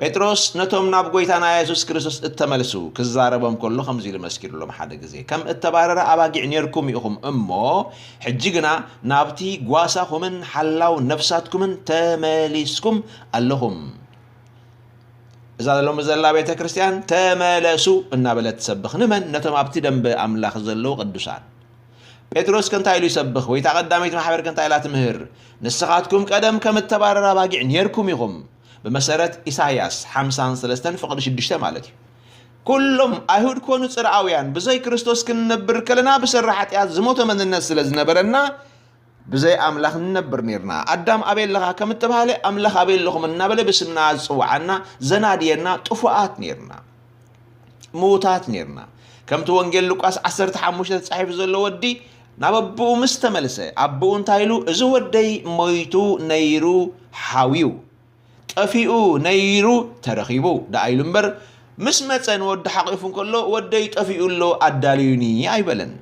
ጴጥሮስ ነቶም ናብ ጎይታና የሱስ ክርስቶስ እተመልሱ ክዛረቦም ከሎ ከምዚ ኢሉ መስኪሩሎም ሓደ ግዜ ከም እተባረረ ኣባጊዕ ኔርኩም ኢኹም እሞ ሕጂ ግና ናብቲ ጓሳኹምን ሓላው ነፍሳትኩምን ተመሊስኩም ኣለኹም። እዛ ሎሚ ዘላ ቤተ ክርስቲያን ተመለሱ እናበለት ትሰብኽ ንመን? ነቶም ኣብቲ ደንበ ኣምላኽ ዘለዉ ቅዱሳን። ጴጥሮስ ከ እንታይ ኢሉ ይሰብኽ? ወይታ ቀዳመይቲ ማሕበር ከ እንታይ ኢላ ትምህር? ንስኻትኩም ቀደም ከም እተባረረ ኣባጊዕ ኔርኩም ኢኹም። ብመሰረት ኢሳይያስ ሓምሳን ሰለስተን ፍቕዲ ሽዱሽተ ማለት እዩ። ኩሎም ኣይሁድ ኮኑ ጽርኣውያን ብዘይ ክርስቶስ ክንነብር ከለና ብሰሪ ሓጢኣት ዝሞተ መንነት ስለ ዝነበረና ብዘይ ኣምላኽ ንነብር ኔርና። ኣዳም ኣበይ ኣለኻ ከም እተባህለ ኣምላኽ ኣበይ ኣለኹም እናበለ ብስምና ዝጽውዓና ዘናድየና ጥፉኣት ኔርና። ምዉታት ኔርና። ከምቲ ወንጌል ሉቃስ ዓሰርተ ሓሙሽተ ተጻሒፉ ዘሎ ወዲ ናብ ኣቦኡ ምስ ተመልሰ ኣቦኡ እንታይ ኢሉ እዚ ወደይ ሞይቱ ነይሩ ሓውዩ ጠፊኡ ነይሩ ተረኺቡ ደኣ ኢሉ እምበር ምስ መጸ ንወዲ ሓቒፉ እንከሎ ወደይ ጠፊኡ ኣሎ ኣዳልዩኒ ኣይበለን።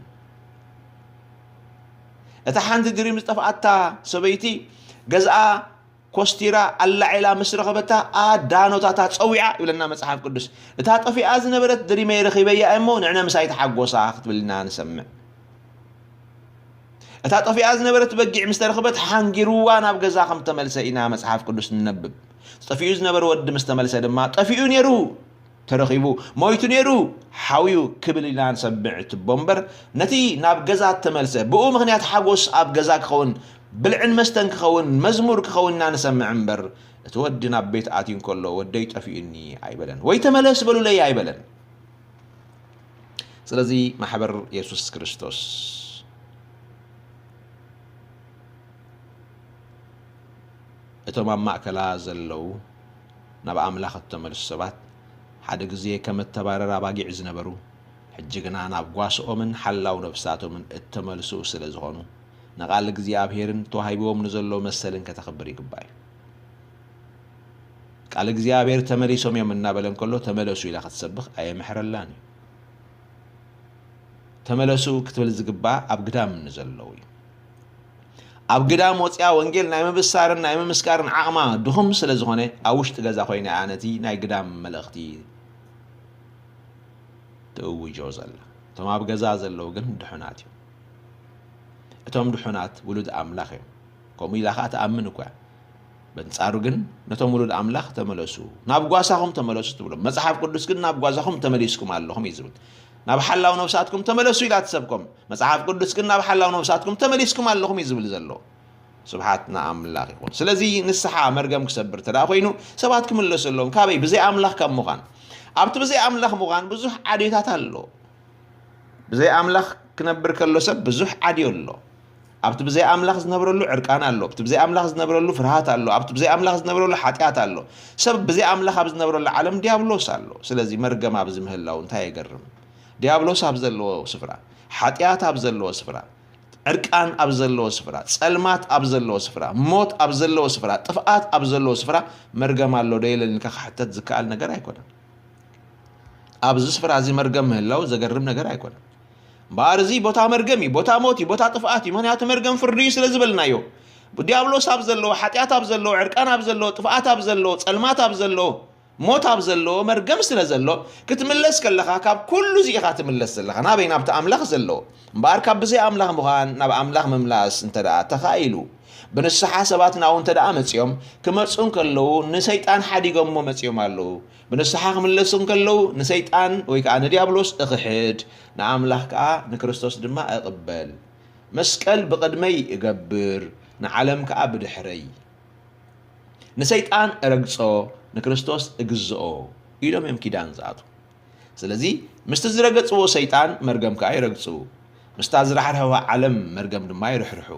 እታ ሓንቲ ድሪም ዝጠፍኣታ ሰበይቲ ገዝኣ ኮስቲራ ኣላዒላ ምስ ረኸበታ ኣዳኖታታ ጸዊዓ ይብለና መጽሓፍ ቅዱስ። እታ ጠፊኣ ዝነበረት ድሪመይ ረኺበያ እሞ ንዕነ ምሳይ ተሓጎሳ ክትብል ኢና ንሰምዕ። እታ ጠፊኣ ዝነበረት በጊዕ ምስ ተረኽበት ሓንጊርዋ ናብ ገዛ ከም ተመልሰ ኢና መጽሓፍ ቅዱስ ንነብብ። ጠፊኡ ዝነበረ ወዲ ምስ ተመልሰ ድማ ጠፊኡ ነይሩ ተረኺቡ ሞይቱ ነይሩ ሓውዩ ክብል ኢና ንሰምዕ ትቦ እምበር ነቲ ናብ ገዛ እተመልሰ ብኡ ምኽንያት ሓጎስ ኣብ ገዛ ክኸውን ብልዕን መስተን ክኸውን መዝሙር ክኸውን ኢና ንሰምዕ እምበር እቲ ወዲ ናብ ቤት ኣትዩ እንከሎ ወደይ ጠፊኡኒ ኣይበለን ወይ ተመለስ በሉለይ ኣይበለን። ስለዚ ማሕበር የሱስ ክርስቶስ እቶም ኣብ ማእከላ ዘለዉ ናብ ኣምላኽ እተመልሱ ሰባት ሓደ ግዜ ከም እተባረር ኣባጊዕ ዝነበሩ ሕጂ ግና ናብ ጓስኦምን ሓላው ነፍሳቶምን እተመልሱ ስለ ዝኾኑ ንቓል እግዚኣብሔርን ተዋሂብዎም ንዘሎ መሰልን ከተኽብር ይግባእ እዩ። ቃል እግዚኣብሔር ተመሊሶም እዮም እናበለ እንከሎ ተመለሱ ኢላ ክትሰብኽ ኣየምሕረላን እዩ። ተመለሱ ክትብል ዝግባእ ኣብ ግዳም ንዘለዉ እዩ። ኣብ ግዳም ወፂኣ ወንጌል ናይ ምብሳርን ናይ ምምስካርን ዓቕማ ድኹም ስለ ዝኾነ ኣብ ውሽጢ ገዛ ኮይነ እያ ነቲ ናይ ግዳም መልእኽቲ ትእውጆ ዘላ። እቶም ኣብ ገዛ ዘለዉ ግን ድሑናት እዮም። እቶም ድሑናት ውሉድ ኣምላኽ እዮም። ከምኡ ኢላ ኸዓ ትኣምን እኳ እያ። በንጻሩ ግን ነቶም ውሉድ ኣምላኽ ተመለሱ፣ ናብ ጓሳኹም ተመለሱ ትብሎም። መጽሓፍ ቅዱስ ግን ናብ ጓሳኹም ተመሊስኩም ኣለኹም እዩ ዝብል። ናብ ሓላው ነፍሳትኩም ተመለሱ ኢላ ትሰብኮም። መጽሓፍ ቅዱስ ግን ናብ ሓላው ነፍሳትኩም ተመሊስኩም ኣለኹም እዩ ዝብል ዘሎ። ስብሓት ንኣምላኽ ይኹን። ስለዚ ንስሓ መርገም ክሰብር ተደኣ ኮይኑ ሰባት ክምለሱ ኣለዎም። ካበይ? ብዘይ ኣምላኽ ካብ ምዃን። ኣብቲ ብዘይ ኣምላኽ ምዃን ብዙሕ ዓድዮታት ኣሎ። ብዘይ ኣምላኽ ክነብር ከሎ ሰብ ብዙሕ ዓድዮ ኣሎ። ኣብቲ ብዘይ ኣምላኽ ዝነብረሉ ዕርቃን ኣሎ። ኣብቲ ብዘይ ኣምላኽ ዝነብረሉ ፍርሃት ኣሎ። ኣብቲ ብዘይ ኣምላኽ ዝነብረሉ ሓጢኣት ኣሎ። ሰብ ብዘይ ኣምላኽ ኣብ ዝነብረሉ ዓለም ዲያብሎስ ኣሎ። ስለዚ መርገም ኣብዚ ምህላው እንታይ የገርም? ዲያብሎስ ኣብ ዘለዎ ስፍራ፣ ሓጢኣት ኣብ ዘለዎ ስፍራ፣ ዕርቃን ኣብ ዘለዎ ስፍራ፣ ጸልማት ኣብ ዘለዎ ስፍራ፣ ሞት ኣብ ዘለዎ ስፍራ፣ ጥፍኣት ኣብ ዘለዎ ስፍራ መርገም ኣሎ ዶ የለን ኢልካ ክሕተት ዝከኣል ነገር ኣይኮነን። ኣብዚ ስፍራ እዚ መርገም ምህላው ዘገርም ነገር ኣይኮነን። እምበኣር እዚ ቦታ መርገም እዩ፣ ቦታ ሞት እዩ፣ ቦታ ጥፍኣት እዩ። ምኽንያቱ መርገም ፍርዲ እዩ ስለ ዝበልናዮ። ዲያብሎስ ኣብ ዘለዎ፣ ሓጢኣት ኣብ ዘለዎ፣ ዕርቃን ኣብ ዘለዎ፣ ጥፍኣት ኣብ ዘለዎ፣ ጸልማት ኣብ ዘለዎ፣ ሞት ኣብ ዘለዎ መርገም ስለ ዘሎ ክትምለስ ከለኻ ካብ ኩሉ እዚ ኢኻ ትምለስ ዘለኻ። ናበይ? ናብቲ ኣምላኽ ዘለዎ። እምበኣር ካብ ብዘይ ኣምላኽ ምዃን ናብ ኣምላኽ ምምላስ እንተ ደኣ ተኻኢሉ ብንስሓ ሰባት ናብኡ እንተ ደኣ መጺኦም ክመጹ እንከለዉ ንሰይጣን ሓዲጎሞ መጺኦም ኣለዉ። ብንስሓ ክምለሱ እንከለዉ ንሰይጣን ወይ ከኣ ንዲያብሎስ እኽሕድ፣ ንኣምላኽ ከኣ ንክርስቶስ ድማ እቕበል። መስቀል ብቕድመይ እገብር፣ ንዓለም ከኣ ብድሕረይ። ንሰይጣን እረግጾ፣ ንክርስቶስ እግዝኦ ኢሎም እዮም ኪዳን ዝኣትዉ። ስለዚ ምስቲ ዝረገጽዎ ሰይጣን መርገም ከኣ ይረግጹ፣ ምስታ ዝራሕርሕዋ ዓለም መርገም ድማ ይርሕርሑ።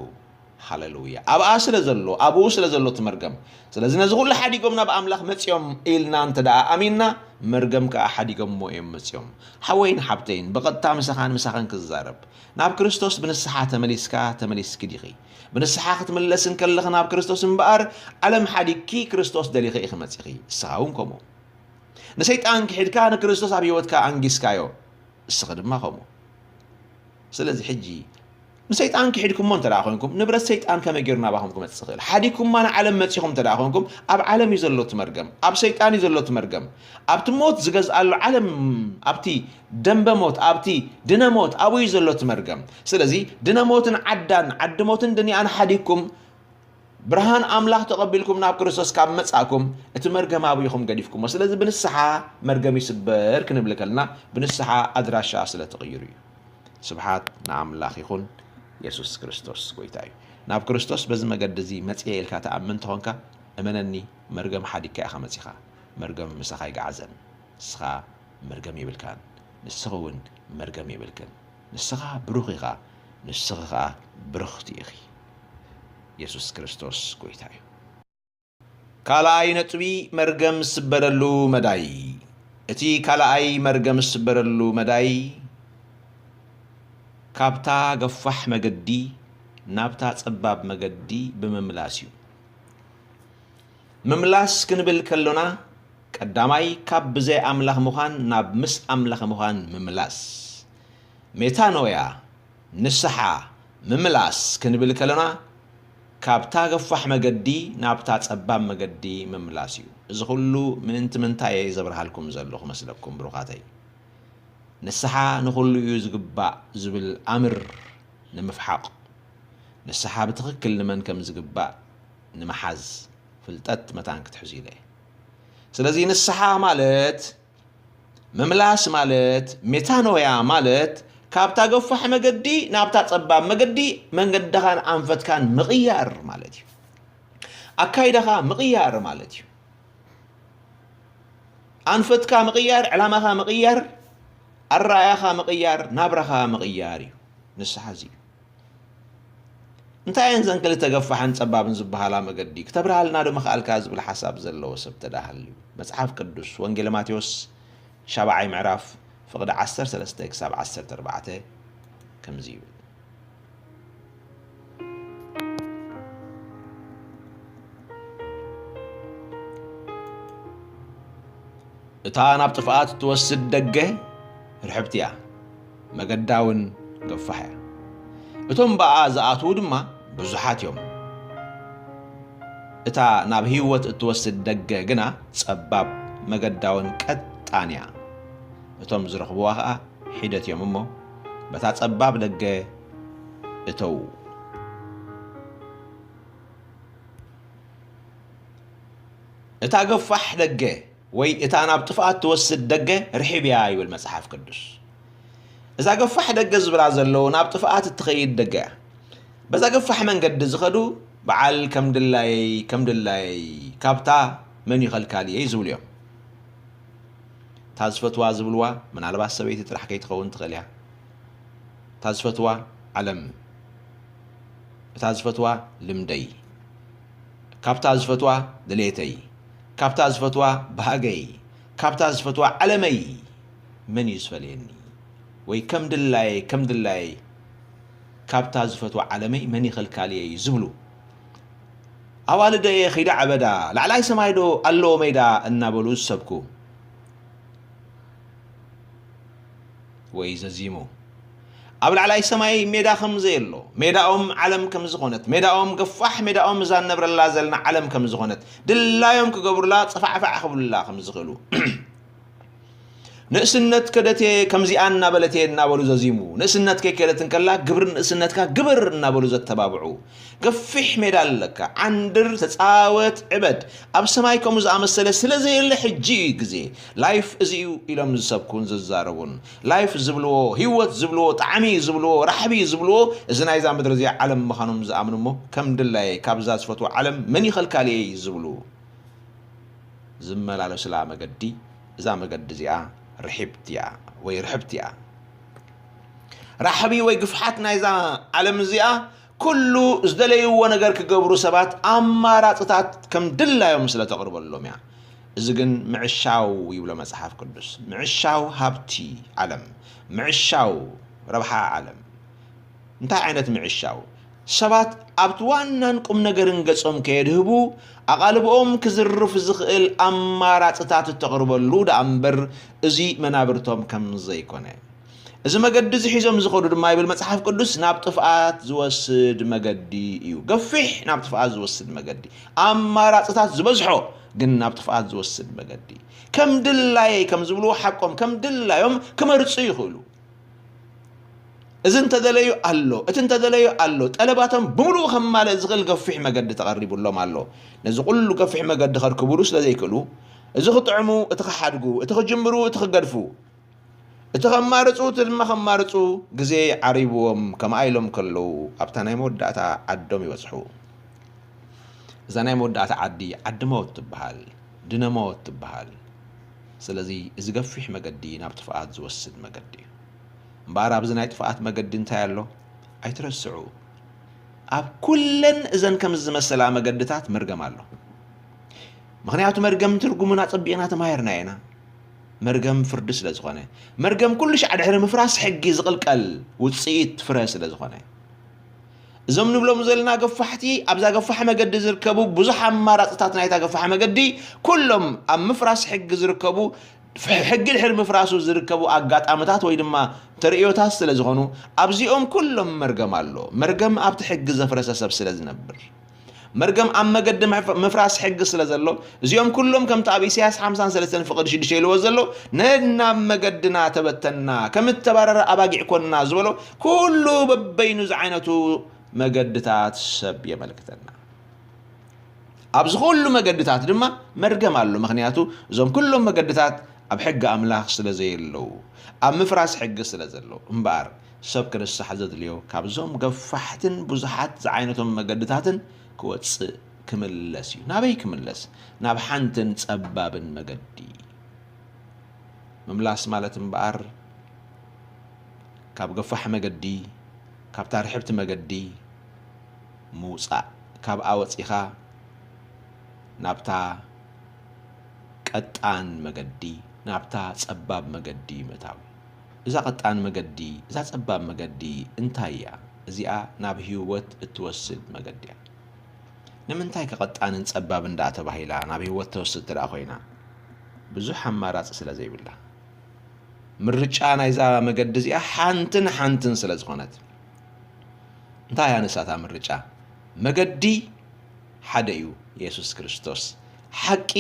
ሃሌሉያ። ኣብኣ ስለ ዘሎ፣ ኣብኡ ስለ ዘሎ እቲ መርገም። ስለዚ ነዚ ኩሉ ሓዲጎም ናብ ኣምላኽ መጺኦም ኢልና እንተ ደኣ ኣሚንና፣ መርገም ከኣ ሓዲጎምዎ እዮም መጺኦም። ሓወይን ሓብተይን፣ ብቐጥታ ምሳኻን ምሳኽን ክዛረብ። ናብ ክርስቶስ ብንስሓ ተመሊስካ፣ ተመሊስኪ ዲኺ? ብንስሓ ክትምለስ እንከለኺ ናብ ክርስቶስ እምበኣር፣ ዓለም ሓዲግኪ ክርስቶስ ደሊኺ ኢኺ መጺኺ። እስኻ እውን ከምኡ። ንሰይጣን ክሒድካ ንክርስቶስ ኣብ ህይወትካ ኣንጊስካዮ። እስኺ ድማ ከምኡ። ስለዚ ሕጂ ንሰይጣን ክሒድኩሞ እንተ ደኣ ኮይንኩም፣ ንብረት ሰይጣን ከመይ ገይሩ ናባኹም ክመጽእ ይኽእል? ሓዲግኩማ ንዓለም መጺኹም እንተ ደኣ ኮይንኩም፣ ኣብ ዓለም እዩ ዘሎ እቲ መርገም፣ ኣብ ሰይጣን እዩ ዘሎ እቲ መርገም። ኣብቲ ሞት ዝገዝኣሉ ዓለም፣ ኣብቲ ደንበ ሞት፣ ኣብቲ ድነ ሞት፣ ኣብኡ እዩ ዘሎ እቲ መርገም። ስለዚ ድነ ሞትን ዓዳን፣ ዓዲ ሞትን ድንያን ሓዲግኩም፣ ብርሃን ኣምላኽ ተቐቢልኩም ናብ ክርስቶስ ካብ መጻእኩም፣ እቲ መርገም ኣብኡ ኢኹም ገዲፍኩሞ። ስለዚ ብንስሓ መርገም ይስበር ክንብል ከለና፣ ብንስሓ ኣድራሻ ስለ ትቕይሩ እዩ። ስብሓት ንኣምላኽ ይኹን። የሱስ ክርስቶስ ጐይታ እዩ። ናብ ክርስቶስ በዚ መገዲ እዚ መጺኤ ኢልካ ትኣምን እንተኾንካ፣ እመነኒ፣ መርገም ሓዲግካ ኢኻ መጺኻ። መርገም ምሳኻ ኣይገዓዘን። ንስኻ መርገም የብልካን። ንስኺ እውን መርገም የብልክን። ንስኻ ብሩኽ ኢኻ። ንስኺ ኸኣ ብርኽቲ ኢኺ። የሱስ ክርስቶስ ጐይታ እዩ። ካልኣይ ነጥቢ፣ መርገም ዝስበረሉ መዳይ። እቲ ካልኣይ መርገም ዝስበረሉ መዳይ፣ ካብታ ገፋሕ መገዲ ናብታ ጸባብ መገዲ ብምምላስ እዩ። ምምላስ ክንብል ከሎና፣ ቀዳማይ ካብ ብዘይ ኣምላኽ ምዃን ናብ ምስ ኣምላኽ ምዃን ምምላስ። ሜታኖያ፣ ንስሓ፣ ምምላስ ክንብል ከሎና፣ ካብታ ገፋሕ መገዲ ናብታ ጸባብ መገዲ ምምላስ እዩ። እዚ ኹሉ ምእንቲ ምንታይ እየ ዘብርሃልኩም ዘለኹ መስለኩም ብሩኻተይ? ንስሓ ንኹሉ እዩ ዝግባእ ዝብል ኣምር ንምፍሓቕ፣ ንስሓ ብትኽክል ንመን ከም ዝግባእ ንምሓዝ ፍልጠት መታን ክትሕዙ ኢለ እየ። ስለዚ ንስሓ ማለት፣ ምምላስ ማለት፣ ሜታኖያ ማለት፣ ካብታ ገፋሕ መገዲ ናብታ ጸባብ መገዲ መንገድኻን ኣንፈትካን ምቕያር ማለት እዩ። ኣካይዳኻ ምቕያር ማለት እዩ። ኣንፈትካ ምቕያር፣ ዕላማኻ ምቕያር፣ ኣረኣእያኻ ምቕያር ናብራኻ ምቕያር እዩ። ንስሓ እዚ እዩ። እንታይ እየን ዘን ክልተ ገፋሕን ጸባብን ዝበሃላ መገዲ? ክተብርሃልና ዶ ምኽኣልካ ዝብል ሓሳብ ዘለዎ ሰብ ተዳሃልዩ። መጽሓፍ ቅዱስ ወንጌል ማቴዎስ ሻብዓይ ምዕራፍ ፍቕዲ ዓሰርተ ሰለስተ ክሳብ ዓሰርተ ኣርባዕተ ከምዚ ይብል። እታ ናብ ጥፍኣት እትወስድ ደገ ርሕብቲ እያ፣ መገዳ እውን ገፋሕ እያ። እቶም ብኣ ዝኣትዉ ድማ ብዙሓት እዮም። እታ ናብ ህይወት እትወስድ ደገ ግና ጸባብ፣ መገዳ እውን ቀጣን እያ። እቶም ዝረኽብዋ ኸኣ ሒደት እዮም እሞ፣ በታ ጸባብ ደገ እተዉ። እታ ገፋሕ ደገ ወይ እታ ናብ ጥፍኣት ትወስድ ደገ ርሒብ እያ ይብል መጽሓፍ ቅዱስ። እዛ ገፋሕ ደገ ዝብላ ዘለዉ ናብ ጥፍኣት እትኸይድ ደገ እያ። በዛ ገፋሕ መንገዲ ዝኸዱ በዓል ከም ድላየይ፣ ከም ድላየይ ካብታ መን ይኸልካልየይ ዝብሉ እዮም። እታ ዝፈትዋ ዝብልዋ ምናልባት ሰበይቲ ጥራሕ ከይትኸውን ትኽእል እያ። እታ ዝፈትዋ ዓለም፣ እታ ዝፈትዋ ልምደይ፣ ካብታ ዝፈትዋ ድሌተይ፣ ካብታ ዝፈትዋ ባህገይ፣ ካብታ ዝፈትዋ ዓለመይ መን እዩ ዝፈልየኒ? ወይ ከም ድላየ፣ ከም ድላየ ካብታ ዝፈትዋ ዓለመይ መን ይኸልካልየይ ዝብሉ ኣዋልደየ ኺዳ ዕበዳ፣ ላዕላይ ሰማይ ዶ ኣለዎ ሜዳ እናበሉ ዝሰብኩ ወይ ዘዚሙ። ኣብ ላዕላይ ሰማይ ሜዳ ከም ዘየሎ፣ ሜዳኦም ዓለም ከም ዝኾነት፣ ሜዳኦም ገፋሕ፣ ሜዳኦም እዛ ንነብረላ ዘለና ዓለም ከም ዝኾነት፣ ድላዮም ክገብሩላ፣ ጸፋዕፋዕ ክብሉላ ከም ዝኽእሉ። ንእስነት ከደቴ ከምዚኣ እናበለቴ እናበሉ ዘዚሙ። ንእስነት ከይከደት እንከላ ግብሪ ንእስነትካ ግብር እናበሉ ዘተባብዑ። ገፊሕ ሜዳ ኣለካ፣ ዓንድር፣ ተጻወት፣ ዕበድ። ኣብ ሰማይ ከምኡ ዝኣመሰለ ስለ ዘየለ ሕጂ እዩ ግዜ። ላይፍ እዚ እዩ ኢሎም ዝሰብኩን ዝዛረቡን። ላይፍ ዝብልዎ፣ ህይወት ዝብልዎ፣ ጣዕሚ ዝብልዎ፣ ራሕቢ ዝብልዎ፣ እዚ ናይዛ ምድሪ እዚኣ ዓለም ምዃኖም ዝኣምኑ እሞ፣ ከም ድላየ ካብዛ ዝፈትዎ ዓለም መን ይኸልካልየይ ዝብሉ ዝመላለሱላ መገዲ፣ እዛ መገዲ እዚኣ ርሒብቲ እያ ወይ ርሕብቲ እያ። ራሕቢ ወይ ግፍሓት ናይዛ ዓለም እዚኣ፣ ኩሉ ዝደለይዎ ነገር ክገብሩ ሰባት ኣማራጽታት ከም ድላዮም ስለ ተቕርበሎም እያ። እዚ ግን ምዕሻው ይብሎ መጽሓፍ ቅዱስ። ምዕሻው ሃብቲ ዓለም፣ ምዕሻው ረብሓ ዓለም። እንታይ ዓይነት ምዕሻው? ሰባት ኣብቲ ዋናን ቁም ነገርን ገጾም ከየድህቡ፣ ኣቓልብኦም ክዝርፍ ዝኽእል ኣማራጽታት እተቕርበሉ ደኣ እምበር፣ እዚ መናብርቶም ከም ዘይኮነ። እዚ መገዲ እዚ ሒዞም ዝኸዱ ድማ ይብል መጽሓፍ ቅዱስ፣ ናብ ጥፍኣት ዝወስድ መገዲ እዩ። ገፊሕ ናብ ጥፍኣት ዝወስድ መገዲ። ኣማራጽታት ዝበዝሖ ግን ናብ ጥፍኣት ዝወስድ መገዲ። ከም ድላየይ ከም ዝብልዎ ሓቆም፣ ከም ድላዮም ክመርጹ ይኽእሉ። እዚ እንተደለዩ ኣሎ፣ እቲ እንተደለዩ ኣሎ፣ ጠለባቶም ብምሉኡ ከማልእ ዝኽእል ገፊሕ መገዲ ተቐሪቡሎም ኣሎ። ነዚ ኩሉ ገፊሕ መገዲ ከርክቡሉ ስለ ዘይክእሉ፣ እዚ ክጥዕሙ፣ እቲ ክሓድጉ፣ እቲ ክጅምሩ፣ እቲ ክገድፉ፣ እቲ ከማርጹ፣ እቲ ድማ ከማርጹ ግዜ ዓሪብዎም ከምኣ ኢሎም ከለዉ ኣብታ ናይ መወዳእታ ዓዶም ይበጽሑ። እዛ ናይ መወዳእታ ዓዲ ዓዲ ሞት ትበሃል፣ ድነ ሞት ትበሃል። ስለዚ እዚ ገፊሕ መገዲ ናብ ጥፍኣት ዝወስድ መገዲ እዩ። እምበኣር ኣብዚ ናይ ጥፍኣት መገዲ እንታይ ኣሎ? ኣይትረስዑ። ኣብ ኩለን እዘን ከምዚ ዝመሰላ መገድታት መርገም ኣሎ። ምኽንያቱ መርገም ትርጉሙን ኣጸቢቕና ተማሂርና ኢና። መርገም ፍርዲ ስለ ዝኾነ፣ መርገም ኩሉ ሻዕ ድሕሪ ምፍራስ ሕጊ ዝቕልቀል ውጽኢት ፍረ ስለ ዝኾነ። እዞም ንብሎም ዘለና ገፋሕቲ ኣብዛ ገፋሕ መገዲ ዝርከቡ ብዙሕ ኣማራጽታት ናይታ ገፋሕ መገዲ ኩሎም ኣብ ምፍራስ ሕጊ ዝርከቡ፣ ሕጊ ድሕሪ ምፍራሱ ዝርከቡ ኣጋጣምታት ወይ ድማ ተርእዮታት ስለ ዝኾኑ ኣብዚኦም ኩሎም መርገም ኣሎ። መርገም ኣብቲ ሕጊ ዘፍረሰ ሰብ ስለ ዝነብር። መርገም ኣብ መገዲ ምፍ-፣ ምፍራስ ሕጊ ስለ ዘሎ፣ እዚኦም ኩሎም ከምቲ ኣብ ኢሳያስ ሓምሳን ሰለስተን ፍቕዲ ሽዱሽተ ኢልዎ ዘሎ፣ ነናብ መገድና ተበተንና፣ ከም እተባረረ ኣባጊዕ ኮንና ዝበሎ፣ ኩሉ በበይኑ ዝዓይነቱ መገድታት ሰብ የመልክተና። ኣብዚ ኩሉ መገድታት ድማ መርገም ኣሎ። ምኽንያቱ እዞም ኩሎም መገድታት ኣብ ሕጊ ኣምላኽ ስለ ዘየለዉ፣ ኣብ ምፍራስ ሕጊ ስለ ዘለዉ። እምበኣር ሰብ ክንሳሕ ዘድልዮ ካብዞም ገፋሕትን ብዙሓት ዝዓይነቶም መገድታትን ክወጽእ ክምለስ እዩ። ናበይ ክምለስ? ናብ ሓንትን ጸባብን መገዲ። ምምላስ ማለት እምበኣር ካብ ገፋሕ መገዲ፣ ካብታ ርሕብቲ መገዲ ምውጻእ፣ ካብኣ ወጺኻ ናብታ ቀጣን መገዲ፣ ናብታ ጸባብ መገዲ ምእታው። እዛ ቀጣን መገዲ፣ እዛ ጸባብ መገዲ እንታይ እያ? እዚኣ ናብ ህይወት እትወስድ መገዲ እያ። ንምንታይ ከ ቀጣንን ጸባብን ደኣ ተባሂላ ናብ ህይወት ተወስድ እንተ ደኣ ኮይና? ብዙሕ ኣማራጺ ስለ ዘይብላ። ምርጫ ናይዛ መገዲ እዚኣ ሓንትን ሓንትን ስለ ዝኾነት። እንታይ እያ ንሳታ ምርጫ? መገዲ ሓደ እዩ፣ የሱስ ክርስቶስ። ሓቂ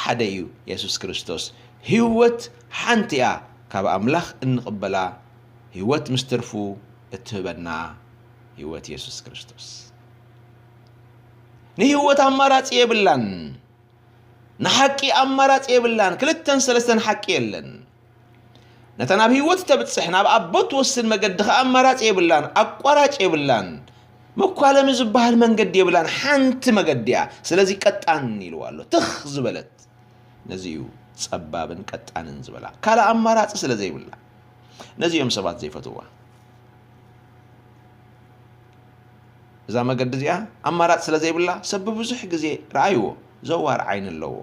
ሓደ እዩ፣ የሱስ ክርስቶስ። ህይወት ሓንቲ እያ፣ ካብ ኣምላኽ እንቕበላ ህይወት ምስ ትርፉ እትህበና ህይወት የሱስ ክርስቶስ። ንህይወት ኣማራጺ የብላን። ንሓቂ ኣማራጺ የብላን። ክልተን ሰለስተን ሓቂ የለን። ነታ ናብ ህይወት ተብጽሕ፣ ናብ ኣቦ ትወስድ መገዲ ኸኣ ኣማራጺ የብላን። ኣቋራጭ የብላን። መኳለሚ ዝበሃል መንገዲ የብላን። ሓንቲ መገዲ እያ። ስለዚ ቀጣን ኢልዋ ኣሎ። ትኽ ዝበለት። ነዚ እዩ ጸባብን ቀጣንን ዝበላ። ካልእ ኣማራጺ ስለ ዘይብላ። ነዚ እዮም ሰባት ዘይፈትዋ። እዛ መገዲ እዚኣ ኣማራጺ ስለ ዘይብላ፣ ሰብ ብብዙሕ ግዜ ረኣይዎ፣ ዘዋር ዓይኒ ኣለዎ።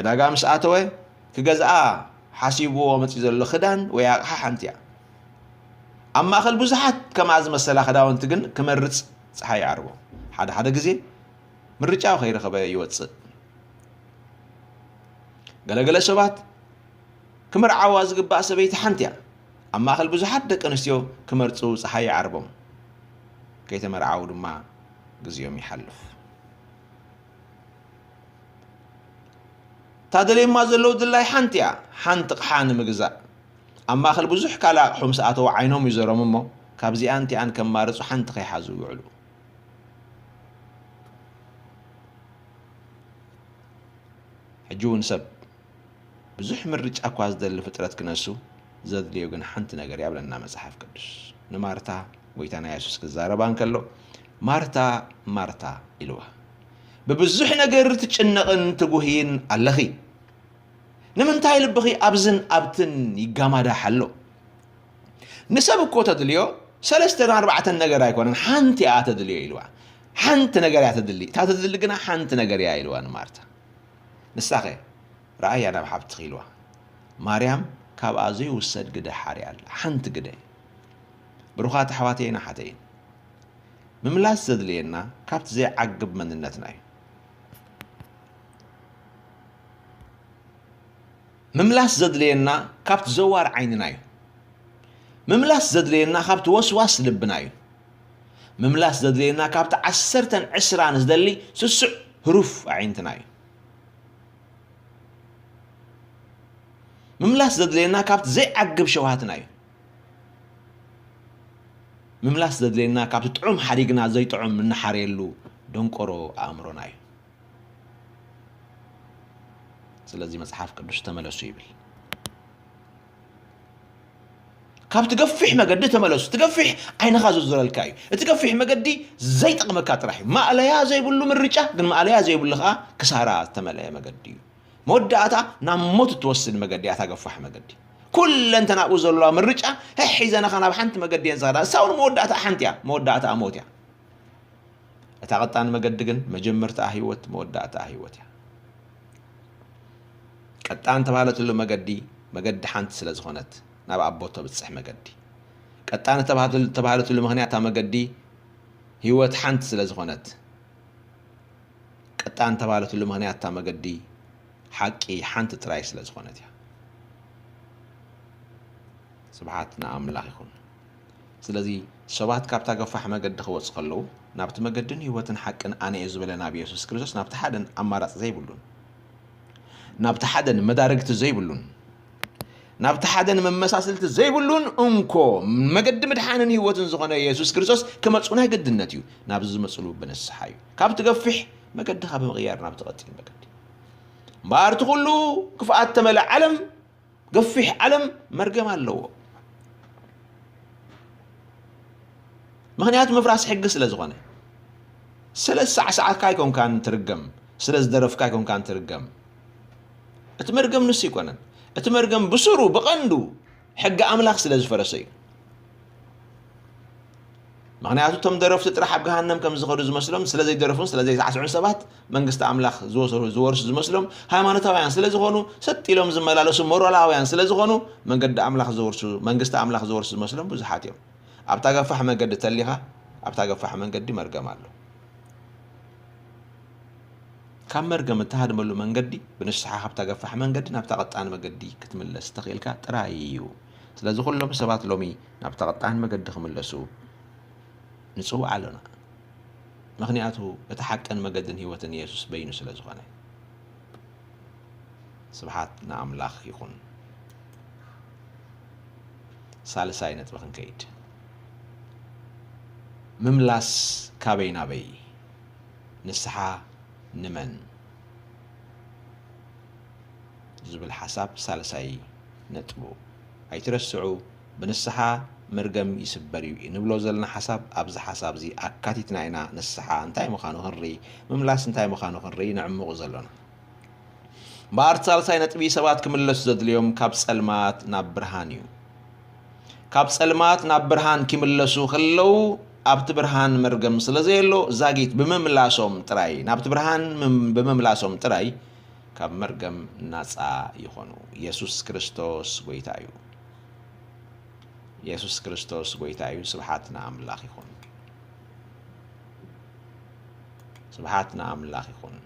ዕዳጋ ምስ ኣተወ፣ ክገዝኣ ሓሲብዎ መጺኡ ዘሎ ክዳን ወይ ኣቕሓ ሓንቲ እያ። ኣብ ማእከል ብዙሓት ከምኣ ዝመሰላ ክዳውንቲ ግን ክመርጽ ጸሓይ ይዓርቦ። ሓደ ሓደ ግዜ ምርጫኡ ከይረኸበ ይወጽእ። ገለገለ ሰባት ክምርዓዋ ዝግባእ ሰበይቲ ሓንቲ እያ። ኣብ ማእከል ብዙሓት ደቂ ኣንስትዮ ክመርጹ ጸሓይ ይዓርቦም። ከይተመርዓዉ ድማ ግዜኦም ይሓልፍ። እታ ደልዮማ ዘለዉ ድላይ ሓንቲ እያ፣ ሓንቲ ኣቕሓ ንምግዛእ። ኣብ ማእከል ብዙሕ ካልእ ኣቕሑ ምስ ኣተዉ ዓይኖም ይዞሮም እሞ፣ ካብዚኣን እቲኣን ከማርጹ ሓንቲ ከይሓዙ ይውዕሉ። ሕጂ እውን ሰብ ብዙሕ ምርጫ እኳ ዝደሊ ፍጥረት ክነሱ፣ ዘድልዮ ግን ሓንቲ ነገር እያ ብለና መጽሓፍ ቅዱስ። ንማርታ ጎይታና የሱስ ክዛረባ እንከሎ፣ "ማርታ፣ ማርታ" ኢልዋ። "ብብዙሕ ነገር ትጭነቕን ትጉህይን ኣለኺ። ንምንታይ ልብኺ ኣብዝን ኣብትን ይጋማዳሕ ኣሎ? ንሰብ እኮ ተድልዮ ሰለስተን ኣርባዕተን ነገር ኣይኮነን፣ ሓንቲ እያ ተድልዮ" ኢልዋ። "ሓንቲ ነገር እያ ተድሊ፣ እታ ተድሊ ግና ሓንቲ ነገር እያ" ኢልዋ ንማርታ። ንሳኸ ረኣያ ናብ ሓብትኺ ኢልዋ። ማርያም ካብኣ ዘይውሰድ ግደ ሓርያ ኣላ። ሓንቲ ግደ። ብሩኻት ኣሕዋተይን ኣሓተይን፣ ምምላስ ዘድልየና ካብቲ ዘይዓግብ መንነትና እዩ። ምምላስ ዘድልየና ካብቲ ዘዋር ዓይንና እዩ። ምምላስ ዘድልየና ካብቲ ወስዋስ ልብና እዩ። ምምላስ ዘድልየና ካብቲ ዓሰርተን ዕስራን ዝደሊ ስሱዕ ህሩፍ ኣዒንትና እዩ። ምምላስ ዘድልየና ካብቲ ዘይዓግብ ሸውሃትና እዩ። ምምላስ ዘድልየና ካብቲ ጥዑም ሓዲግና ዘይጥዑም እንሓርየሉ ደንቆሮ ኣእምሮና እዩ። ስለዚ መጽሓፍ ቅዱስ "ተመለሱ" ይብል። ካብቲ ገፊሕ መገዲ ተመለሱ። እቲ ገፊሕ ዓይንኻ ዝዞረልካ እዩ። እቲ ገፊሕ መገዲ ዘይጠቕመካ ጥራሕ እዩ። ማእለያ ዘይብሉ ምርጫ፣ ግን ማእለያ ዘይብሉ ኸኣ ክሳራ ዝተመልአ መገዲ እዩ። መወዳእታ ናብ ሞት እትወስድ መገዲ እያ እታ ገፋሕ መገዲ። ኩለንተናኡ ዘለዋ ምርጫ ሒዘናኻ ናብ ሓንቲ መገዲ እየን ዝኸዳ። እሳ እውን መወዳእታ ሓንቲ እያ፣ መወዳእታ ሞት እያ። እታ ቀጣን መገዲ ግን መጀመርታኣ ህይወት፣ መወዳእታኣ ህይወት እያ። ቀጣን ተባህለትሉ መገዲ፣ መገዲ ሓንቲ ስለ ዝኾነት፣ ናብ ኣቦ ተብጽሕ መገዲ። ቀጣን ተባህለትሉ፣ ተባህለትሉ ምኽንያት እታ መገዲ ህይወት ሓንቲ ስለ ዝኾነት፣ ቀጣን ተባህለትሉ ምኽንያት እታ መገዲ ሓቂ ሓንቲ ጥራይ ስለ ዝኾነት እያ። ስብሓት ንኣምላኽ ይኹን። ስለዚ ሰባት ካብታ ገፋሕ መገዲ ክወጹ ከለዉ፣ ናብቲ መገድን ህይወትን ሓቅን ኣነ እየ ዝበለ ናብ የሱስ ክርስቶስ ናብቲ ሓደን ኣማራጺ ዘይብሉን፣ ናብቲ ሓደን መዳርግቲ ዘይብሉን፣ ናብቲ ሓደን መመሳስልቲ ዘይብሉን እንኮ መገዲ ምድሓንን ህይወትን ዝኾነ የሱስ ክርስቶስ ክመጹ ናይ ግድነት እዩ። ናብዚ ዝመጹሉ ብንስሓ እዩ። ካብቲ ገፊሕ መገድኻ ብምቕያር ናብቲ ቀጢን መገዲ። እምበኣር እቲ ኩሉ ክፍኣት ተመልአ ዓለም፣ ገፊሕ ዓለም መርገም ኣለዎ። ምኽንያቱ ምፍራስ ሕጊ ስለ ዝኾነ። ስለ ዝሳዕሳዕካ ኣይኮንካን ትርገም፣ ስለ ዝደረፍካ ኣይኮንካን ትርገም። እቲ መርገም ንሱ ኣይኮነን። እቲ መርገም ብስሩ ብቐንዱ ሕጊ ኣምላኽ ስለ ዝፈረሰ እዩ። ምኽንያቱ እቶም ደረፍቲ ጥራሕ ኣብ ገሃነም ከም ዝኸዱ ዝመስሎም፣ ስለ ዘይደረፉን ስለ ዘይሳዕስዑን ሰባት መንግስቲ ኣምላኽ ዝወሰ-፣ ዝወርሱ ዝመስሎም፣ ሃይማኖታውያን ስለ ዝኾኑ፣ ሰጥ ኢሎም ዝመላለሱ ሞራላውያን ስለ ዝኾኑ፣ መንገዲ ኣምላኽ ዝወርሱ፣ መንግስቲ ኣምላኽ ዝወርሱ ዝመስሎም ብዙሓት እዮም። ኣብታ ገፋሕ መገዲ ተሊኻ፣ ኣብታ ገፋሕ መንገዲ መርገም ኣሎ። ካብ መርገም እትሃድመሉ መንገዲ፣ ብንስሓ ካብታ ገፋሕ መንገዲ ናብታ ቀጣን መገዲ ክትምለስ ተኽኢልካ ጥራይ እዩ። ስለዚ ኩሎም ሰባት ሎሚ ናብታ ቀጣን መገዲ ክምለሱ ንጽውዕ ኣሎና። ምኽንያቱ እቲ ሓቅን መገድን ህይወትን የሱስ በይኑ ስለ ዝኾነ። ስብሓት ንኣምላኽ ይኹን። ሳልሳይ ነጥቢ ክንከይድ። ምምላስ ካበይ ናበይ? ንስሓ ንመን? ዝብል ሓሳብ ሳልሳይ ነጥቡ። ኣይትረስዑ፣ ብንስሓ መርገም ይስበር እዩ እንብሎ ዘለና ሓሳብ ኣብዚ ሓሳብ እዚ ኣካቲትና ኢና። ንስሓ እንታይ ምዃኑ ክንርኢ፣ ምምላስ እንታይ ምዃኑ ክንርኢ ንዕምቑ ዘሎና። እምበኣር እቲ ሳልሳይ ነጥቢ ሰባት ክምለሱ ዘድልዮም ካብ ጸልማት ናብ ብርሃን እዩ። ካብ ጸልማት ናብ ብርሃን ክምለሱ ከለዉ ኣብቲ ብርሃን መርገም ስለ ዘየሎ ዛጊት ብምምላሶም ጥራይ፣ ናብቲ ብርሃን ምም-፣ ብምምላሶም ጥራይ ካብ መርገም ናጻ ይኾኑ። የሱስ ክርስቶስ ጎይታ እዩ። የሱስ ክርስቶስ ጎይታ እዩ። ስብሓት ንኣምላኽ ይኹን። ስብሓት ንኣምላኽ ይኹን።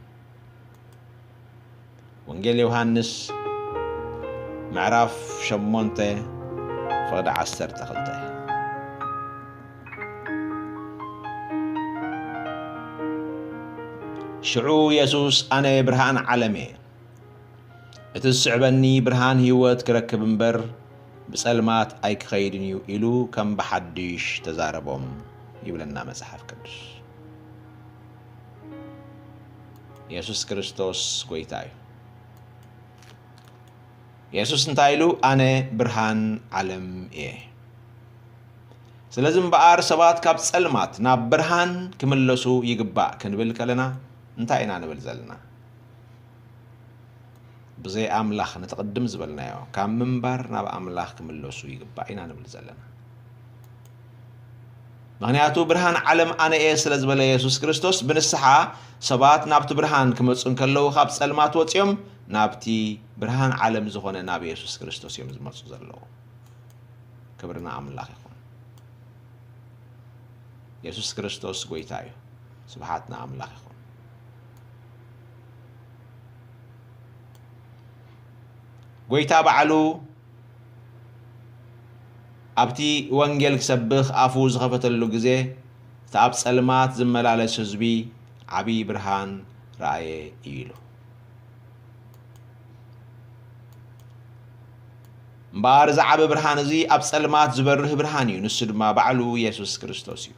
ወንጌል ዮሃንስ ምዕራፍ ሸሞንተ ፍቕዲ ዓሰርተ ክልተ። ሽዑ የሱስ፣ "ኣነ ብርሃን ዓለም እየ። እቲ ዝስዕበኒ ብርሃን ህይወት ክረክብ እምበር፣ ብጸልማት ኣይክኸይድን እዩ" ኢሉ ከም ብሓድሽ ተዛረቦም ይብለና መጽሓፍ ቅዱስ። የሱስ ክርስቶስ ጎይታ እዩ። የሱስ እንታይ ኢሉ? "ኣነ ብርሃን ዓለም እየ።" ስለዚ እምበኣር ሰባት ካብ ጸልማት ናብ ብርሃን ክምለሱ ይግባእ ክንብል ከለና እንታይ ኢና ንብል ዘለና? ብዘይ ኣምላኽ ነቲ ቅድም ዝበልናዮ ካብ ምንባር ናብ ኣምላኽ ክምለሱ ይግባእ ኢና ንብል ዘለና። ምኽንያቱ ብርሃን ዓለም ኣነ እየ ስለ ዝበለ የሱስ ክርስቶስ፣ ብንስሓ ሰባት ናብቲ ብርሃን ክመጹ እንከለዉ ካብ ጸልማት ወጺኦም ናብቲ ብርሃን ዓለም ዝኾነ ናብ የሱስ ክርስቶስ እዮም ዝመጹ ዘለዉ። ክብሪ ንኣምላኽ ይኹን። የሱስ ክርስቶስ ጎይታ እዩ። ስብሓት ንኣምላኽ ይኹን። ጎይታ ባዕሉ ኣብቲ ወንጌል ክሰብኽ ኣፉ ዝኸፈተሉ ግዜ፣ እቲ ኣብ ጸልማት ዝመላለስ ህዝቢ ዓብዪ ብርሃን ረኣየ እዩ ኢሉ። እምበኣር እዚ ዓቢ ብርሃን እዚ ኣብ ጸልማት ዝበርህ ብርሃን እዩ፣ ንሱ ድማ ባዕሉ የሱስ ክርስቶስ እዩ።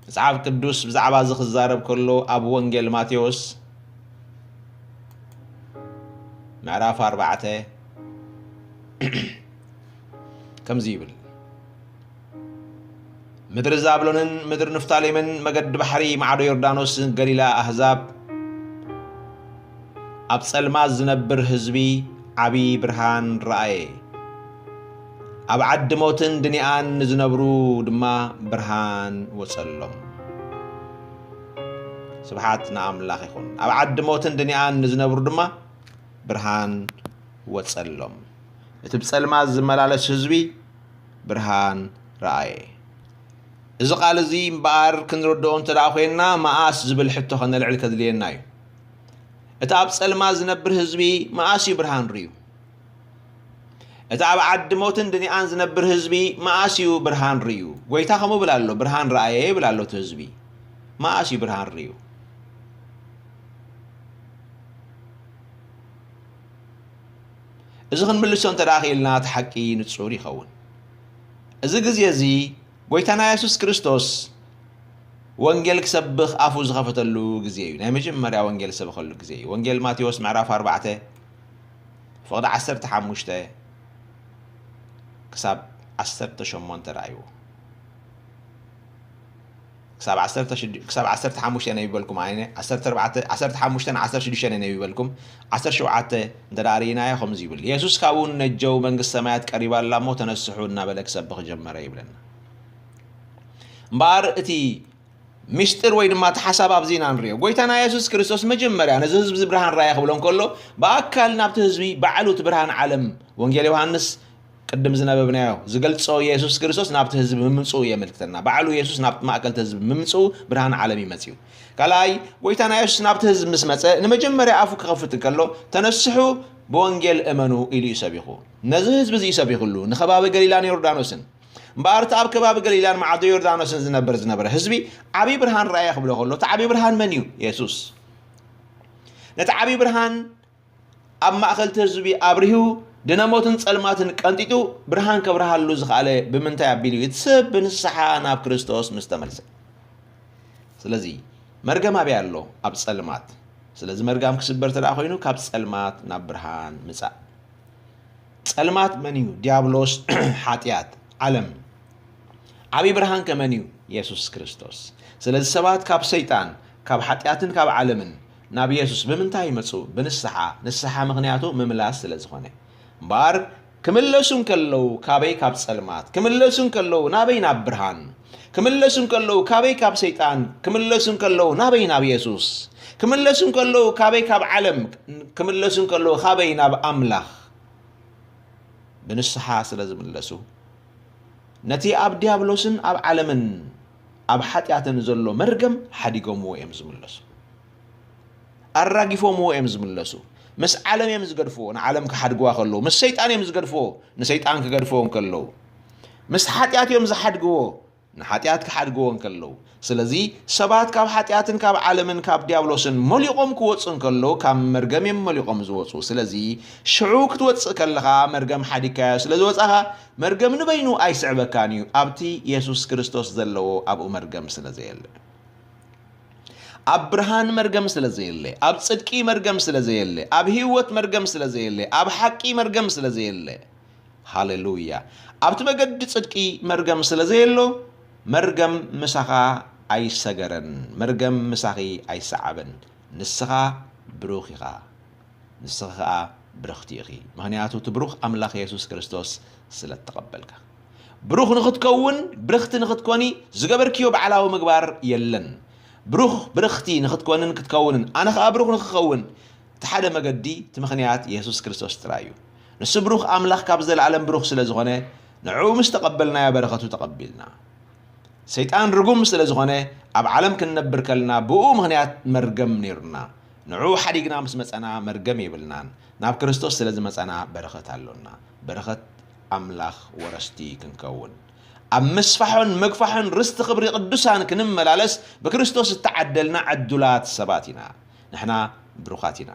መጽሓፍ ቅዱስ ብዛዕባ እዚ ክዛረብ ከሎ ኣብ ወንጌል ማቴዎስ ምዕራፍ ኣርባዕተ ከምዚ ይብል፣ "ምድሪ ዛብሎንን ምድሪ ንፍታሌምን፣ መገዲ ባሕሪ፣ ማዕዶ ዮርዳኖስ፣ ገሊላ ኣህዛብ፣ ኣብ ጸልማት ዝነብር ህዝቢ ዓቢ ብርሃን ረኣየ። ኣብ ዓዲ ሞትን ድኒኣን ንዝነብሩ ድማ ብርሃን ወጸሎም።" ስብሓት ንኣምላኽ ይኹን። ኣብ ዓዲ ሞትን ድኒኣን ንዝነብሩ ድማ ብርሃን ወጸሎም። እቲ ብጸልማት ዝመላለስ ህዝቢ ብርሃን ረኣየ። እዚ ቃል እዚ እምበኣር ክንርድኦ እንተ ደኣ ኮይንና፣ መኣስ ዝብል ሕቶ ከነልዕል ከድልየና እዩ። እቲ ኣብ ጸልማት ዝነብር ህዝቢ መኣስ እዩ ብርሃን ርእዩ? እቲ ኣብ ዓዲ ሞትን ድኒኣን ዝነብር ህዝቢ መኣስ እዩ ብርሃን ርእዩ? ጎይታ ከምኡ ይብል ኣሎ፣ "ብርሃን ረኣየ" ይብል ኣሎ እቲ ህዝቢ። መኣስ እዩ ብርሃን ርእዩ? እዚ ክንምልሶ እንተ ደኣ ክኢልና፣ እቲ ሓቂ ንጹር ይኸውን። እዚ ግዜ እዚ፣ ጎይታና የሱስ ክርስቶስ ወንጌል ክሰብኽ ኣፉ ዝኸፈተሉ ግዜ እዩ። ናይ መጀመርያ ወንጌል ዝሰበኸሉ ግዜ እዩ። ወንጌል ማቴዎስ ምዕራፍ ኣርባዕተ ፍቕዲ ዓሰርተ ሓሙሽተ ክሳብ ዓሰርተ ሸሞንተ ረኣይዎ። ክሳብ ዓሰርተ ሽዱሽተ ክሳብ ዓሰርተ ሓሙሽተ ነቢበልኩም ኣይነ፣ ዓሰርተ ኣርባዕተ፣ ዓሰርተ ሓሙሽተ፣ ዓሰርተ ሽዱሽተ ነቢበልኩም፣ ዓሰርተ ሸውዓተ እንተ ደኣ ርኢናዮ ከምዚ ይብል፣ "የሱስ ካብኡ ንነጀው መንግስቲ ሰማያት ቀሪባ ኣላ እሞ ተነስሑ" እናበለ ክሰብኽ ጀመረ ይብለና። እምበኣር እቲ ምስጢር ወይ ድማ እቲ ሓሳብ ኣብዚ ኢና ንሪኦ። ጎይታና የሱስ ክርስቶስ መጀመርያ ነዚ ህዝቢ እዚ ብርሃን ራእየ ክብሎ እንከሎ፣ ብኣካል ናብቲ ህዝቢ ባዕሉ እቲ ብርሃን ዓለም፣ ወንጌል ዮሃንስ ቅድም ዝነበብናዮ ዝገልጾ፣ የሱስ ክርስቶስ ናብቲ ህዝቢ ምምጽኡ የመልክተና። ባዕሉ የሱስ ናብቲ ማእከል ህዝቢ ምምጽኡ ብርሃን ዓለም እዩ መጺኡ። ካልኣይ፣ ጎይታና የሱስ ናብቲ ህዝቢ ምስ መጸ ንመጀመርያ ኣፉ ክኸፍት እንከሎ፣ "ተነስሑ ብወንጌል እመኑ" ኢሉ እዩ ሰቢኹ። ነዚ ህዝቢ እዚ እዩ ሰቢኹሉ፣ ንከባቢ ገሊላን ዮርዳኖስን። እምበኣር እቲ ኣብ ከባቢ ገሊላን ማዕዶ ዮርዳኖስን ዝነበር ዝነበረ ህዝቢ ዓብዪ ብርሃን ረኣየ ክብሎ ከሎ፣ እቲ ዓብዪ ብርሃን መን እዩ? የሱስ። ነቲ ዓብዪ ብርሃን ኣብ ማእከል እቲ ህዝቢ ኣብሪሁ፣ ድነ ሞትን ጸልማትን ቀንጢጡ፣ ብርሃን ከብርሃሉ ዝኸኣለ ብምንታይ ኣቢሉ እዩ? እቲ ሰብ ብንስሓ ናብ ክርስቶስ ምስ ተመልሰ። ስለዚ መርገም ኣበይ ኣሎ? ኣብ ጸልማት። ስለዚ መርጋም ክስበር እንተ ደኣ ኮይኑ፣ ካብ ጸልማት ናብ ብርሃን ምጻእ። ጸልማት መን እዩ? ዲያብሎስ፣ ሓጢኣት፣ ዓለም። ዓብዪ ብርሃን ከ መን እዩ? የሱስ ክርስቶስ። ስለዚ ሰባት ካብ ሰይጣን፣ ካብ ሓጢኣትን ካብ ዓለምን ናብ የሱስ ብምንታይ ይመጹ? ብንስሓ። ንስሓ ምኽንያቱ ምምላስ ስለ ዝኾነ። እምበኣር ክምለሱ እንከለዉ ካበይ? ካብ ጸልማት። ክምለሱ እንከለዉ ናበይ? ናብ ብርሃን። ክምለሱ እንከለዉ ካበይ? ካብ ሰይጣን። ክምለሱ እንከለዉ ናበይ? ናብ የሱስ። ክምለሱ እንከለዉ ካበይ? ካብ ዓለም። ክምለሱ እንከለዉ ካበይ? ናብ ኣምላኽ። ብንስሓ ስለ ዝምለሱ፣ ነቲ ኣብ ዲያብሎስን ኣብ ዓለምን ኣብ ሓጢኣትን ዘሎ መርገም ሓዲጎምዎ እዮም ዝምለሱ። ኣራጊፎምዎ እዮም ዝምለሱ። ምስ ዓለም እዮም ዝገድፍዎ፣ ንዓለም ክሓድግዋ ከለዉ። ምስ ሰይጣን እዮም ዝገድፍዎ፣ ንሰይጣን ክገድፍዎ እንከለዉ። ምስ ሓጢኣት እዮም ዝሓድግዎ፣ ንሓጢኣት ክሓድግዎ እንከለዉ። ስለዚ ሰባት ካብ ሓጢኣትን ካብ ዓለምን ካብ ዲያብሎስን መሊቖም ክወጹ እንከለዉ፣ ካብ መርገም እዮም መሊቖም ዝወጹ። ስለዚ ሽዑ ክትወጽእ ከለኻ መርገም ሓዲግካዮ ስለ ዝወጻኻ፣ መርገም ንበይኑ ኣይስዕበካን እዩ። ኣብቲ የሱስ ክርስቶስ ዘለዎ ኣብኡ መርገም ስለ ዘየለ። ኣብ ብርሃን መርገም ስለ ዘየለ፣ ኣብ ጽድቂ መርገም ስለ ዘየለ፣ ኣብ ህይወት መርገም ስለ ዘየለ፣ ኣብ ሓቂ መርገም ስለ ዘየለ። ሃሌሉያ። ኣብቲ መገዲ ጽድቂ መርገም ስለ ዘየሎ፣ መርገም ምሳኻ ኣይሰገረን፣ መርገም ምሳኺ ኣይሰዓበን። ንስኻ ብሩኽ ኢኻ፣ ንስኺ ኸኣ ብርኽቲ ኢኺ። ምኽንያቱ እቲ ብሩኽ ኣምላኽ የሱስ ክርስቶስ ስለ እተቐበልካ። ብሩኽ ንኽትከውን፣ ብርኽቲ ንኽትኮኒ ዝገበርክዮ ባዕላዊ ምግባር የለን። ብሩኽ፣ ብርኽቲ ንኽትኮንን ክትከውንን፣ ኣነ ኸኣ ብሩኽ ንኽኸውን፣ እቲ ሓደ መገዲ፣ እቲ ምኽንያት የሱስ ክርስቶስ ጥራይ እዩ። ንሱ ብሩኽ ኣምላኽ ካብ ዘለኣለም ብሩኽ ስለ ዝኾነ፣ ንዕኡ ምስ ተቐበልናዮ በረኸቱ ተቐቢልና። ሰይጣን ርጉም ስለ ዝኾነ፣ ኣብ ዓለም ክንነብር ከለና ብኡ ምኽንያት መርገም ነይሩና። ንዕኡ ሓዲግና ምስ መጸና መርገም የብልናን። ናብ ክርስቶስ ስለ ዝመጸና በረኸት ኣሎና። በረኸት ኣምላኽ ወረስቲ ክንከውን፣ ኣብ ምስፋሖን ምግፋሖን ርስቲ ክብሪ ቅዱሳን ክንመላለስ ብክርስቶስ እተዓደልና ዕዱላት ሰባት ኢና። ንሕና ብሩኻት ኢና።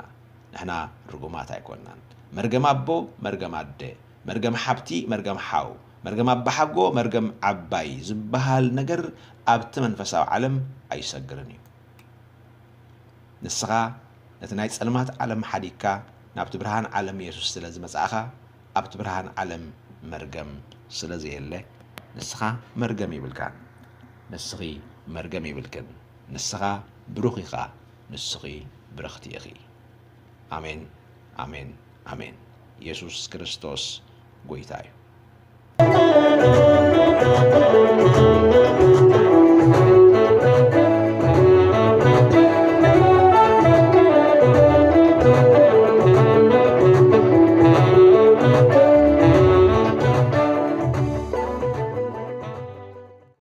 ንሕና ርጉማት ኣይኮንናን። መርገም ኣቦ፣ መርገም ኣደ፣ መርገም ሓብቲ፣ መርገም ሓው፣ መርገም ኣባሓጎ፣ መርገም ዓባይ ዝበሃል ነገር ኣብቲ መንፈሳዊ ዓለም ኣይሰግርን እዩ። ንስኻ ነቲ ናይ ጸልማት ዓለም ሓዲግካ ናብቲ ብርሃን ዓለም የሱስ ስለ ዝመጻእኻ፣ ኣብቲ ብርሃን ዓለም መርገም ስለ ዘየለ፣ ንስኻ መርገም የብልካን። ንስኺ መርገም የብልክን። ንስኻ ብሩኽ ኢኻ። ንስኺ ብርኽቲ ኢኺ። ኣሜን፣ ኣሜን፣ ኣሜን። የሱስ ክርስቶስ ጐይታ እዩ።